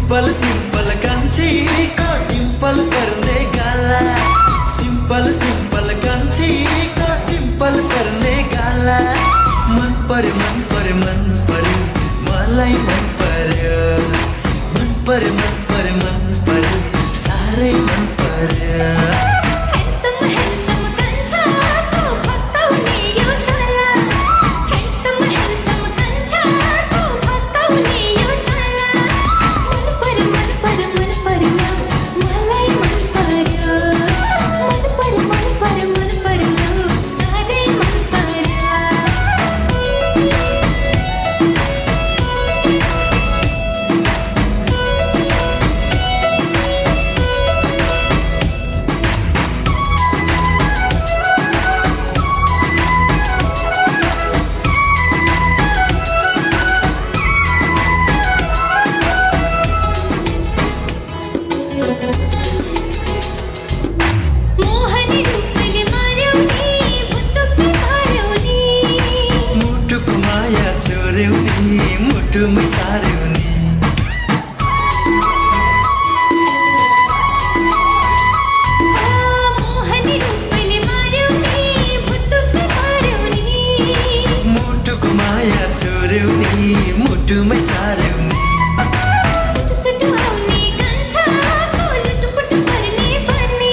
सिंपल सिंपल कान्छीको डिम्पल पर्ने गाला। सिंपल सिंपल कान्छीको डिम्पल पर्ने गाला। मन पर्यो, मन पर्यो, मन पर्यो, मलाई मन पर्यो। मन पर्यो, मन पर्यो, मन पर्यो, साह्रै मन पर्यो। Handsome, handsome कान्छाको भत्काउने यो चाला। Handsome, handsome कान्छाको भत्काउने यो चाला। मन पर्यो, मन पर्यो, मन पर्यो, मलाई मन पर्यो। मन पर्यो, मन पर्यो, मन पर्यो, साह्रै मन पर्यो। मोहनी रूपले मार्‍यो नि, भुतुक्कै पार्‍यो नि। मुटुको माया चोर्‍यो नि, मुटुमै सार्‍यो नि। मोहनी रूपले मार्‍यो नि, भुतुक्कै पार्‍यो नि। मुटुको माया चोर्‍यो नि, मुटुमै सार्‍यो नि। सुटु सुटु आउने कान्छाको लुटुपुटु पर्ने बानी।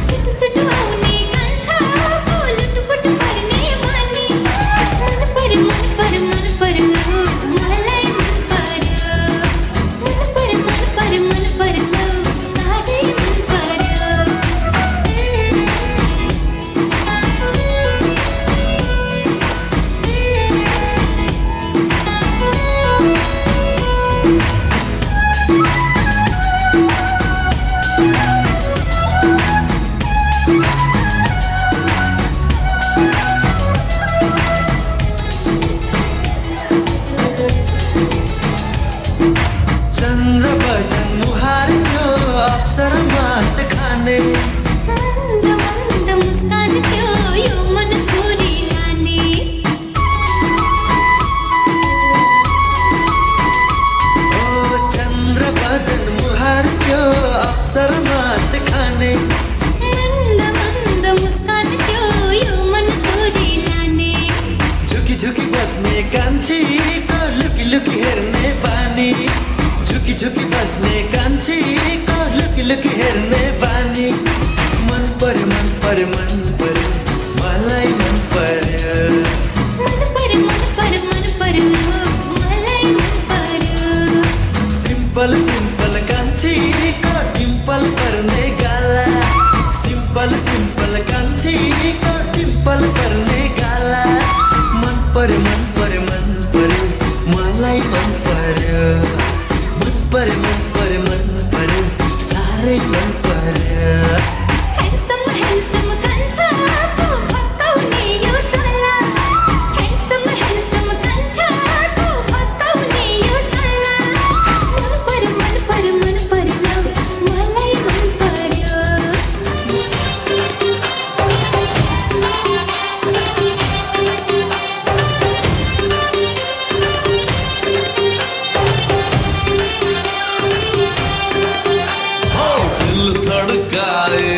सुटु सुटु आउने कान्छाको लुटुपुटु पर्ने बानी। मन पर्‍यो, मन पर्‍यो, मन पर्‍यो, मलाई मन पर्‍यो। मन पर्‍यो, मन पर्‍यो, मन पर्‍यो, साह्रै मन पर्‍यो। चन्द्र बदन मुहार त्यो अप्सरा मात खाने। मन्द मन्द मुस्कान त्यो यो मन चोरी लाने। ओ चन्द्र बदन मुहार त्यो अप्सरा मात खाने। मन्द मन्द मुस्कान त्यो यो मन चोरी लाने। झुकी झुकी बस्ने कान्छीको लुकी लुकी हेर्ने बानी। झुकी झुकी बस्ने कान्छीको लुकी लुकी हेर्ने बानी। मन पर्‍यो, मन पर्‍यो, मन पर्‍यो, मलाई मन पर्‍यो। मन पर्‍यो, मन पर्‍यो, मन पर्‍यो, मलाई मन पर्‍यो। सिम्पल सिम्पल कान्छीको डिम्पल पर्ने गाला। सिम्पल सिम्पल कान्छीको डिम्पल पर्ने गाला। मन पर्‍यो, मन पर्‍यो, मन पर्‍यो, मलाई मन पर्‍यो। मन पर्‍यो, मन पर्‍यो, मन पर्‍यो, साह्रै मन पर्‍यो। Handsome, handsome कान्छाको भत्काउने यो चाला। Handsome, handsome कान्छाको भत्काउने यो चाला। मन पर्‍यो, मन पर्‍यो, मन पर्‍यो, मलाई मन पर्‍यो। हाय दिल धड़काए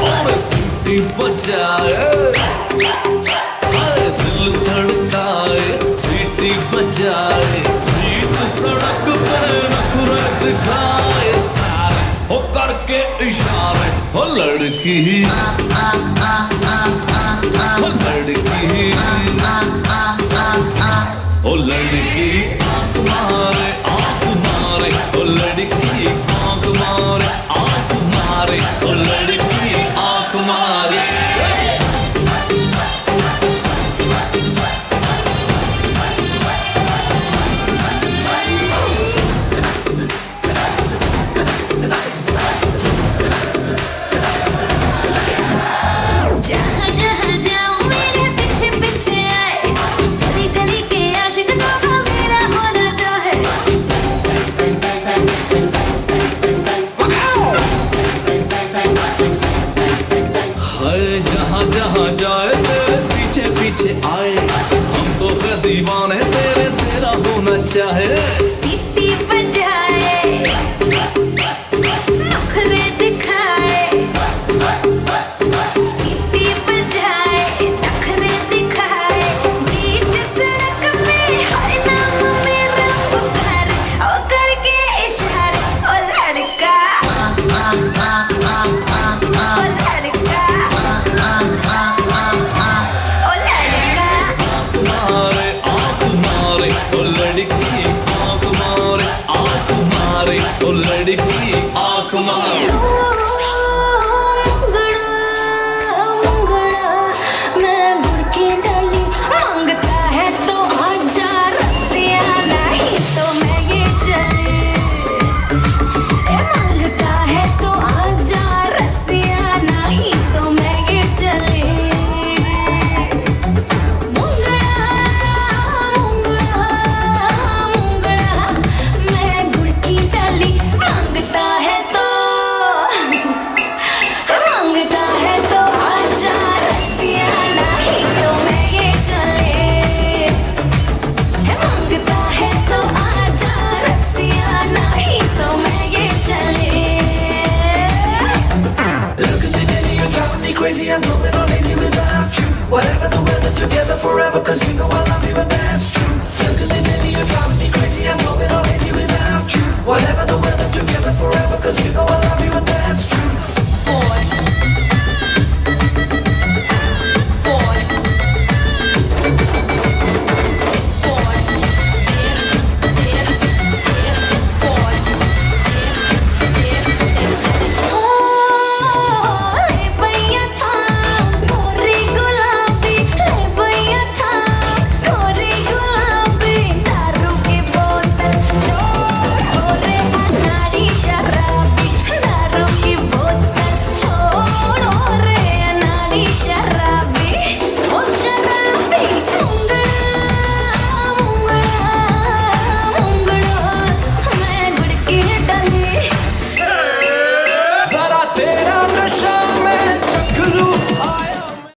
और सीटी बजाए। हाय दिल धड़काए, सीटी बजाए। बीच सड़क पे नखरे दिखाए सारे। हो करके इशारे, हो लड़की, हो लड़की, हो लड़की आंख मारे, आंख मारे, हो लड़की आंख मारे, आंख मारे, हो लड़की आंख मारे। जहाँ जहाँ जाऊँ मेरे पीछे पीछे आए, गली गली के आशिक तो वो मेरा होना चाहे। हाय जहाँ जहाँ जाए तेरे पीछे पीछे आए, हम तो है दीवाने तेरे, तेरा होना चाहे। सीटी बजा Whatever the weather, together forever, cause you know I love you and that's true. Circling in you, driving me crazy, I'm going on eighty without you. Whatever the weather, together forever, cause you know I love you.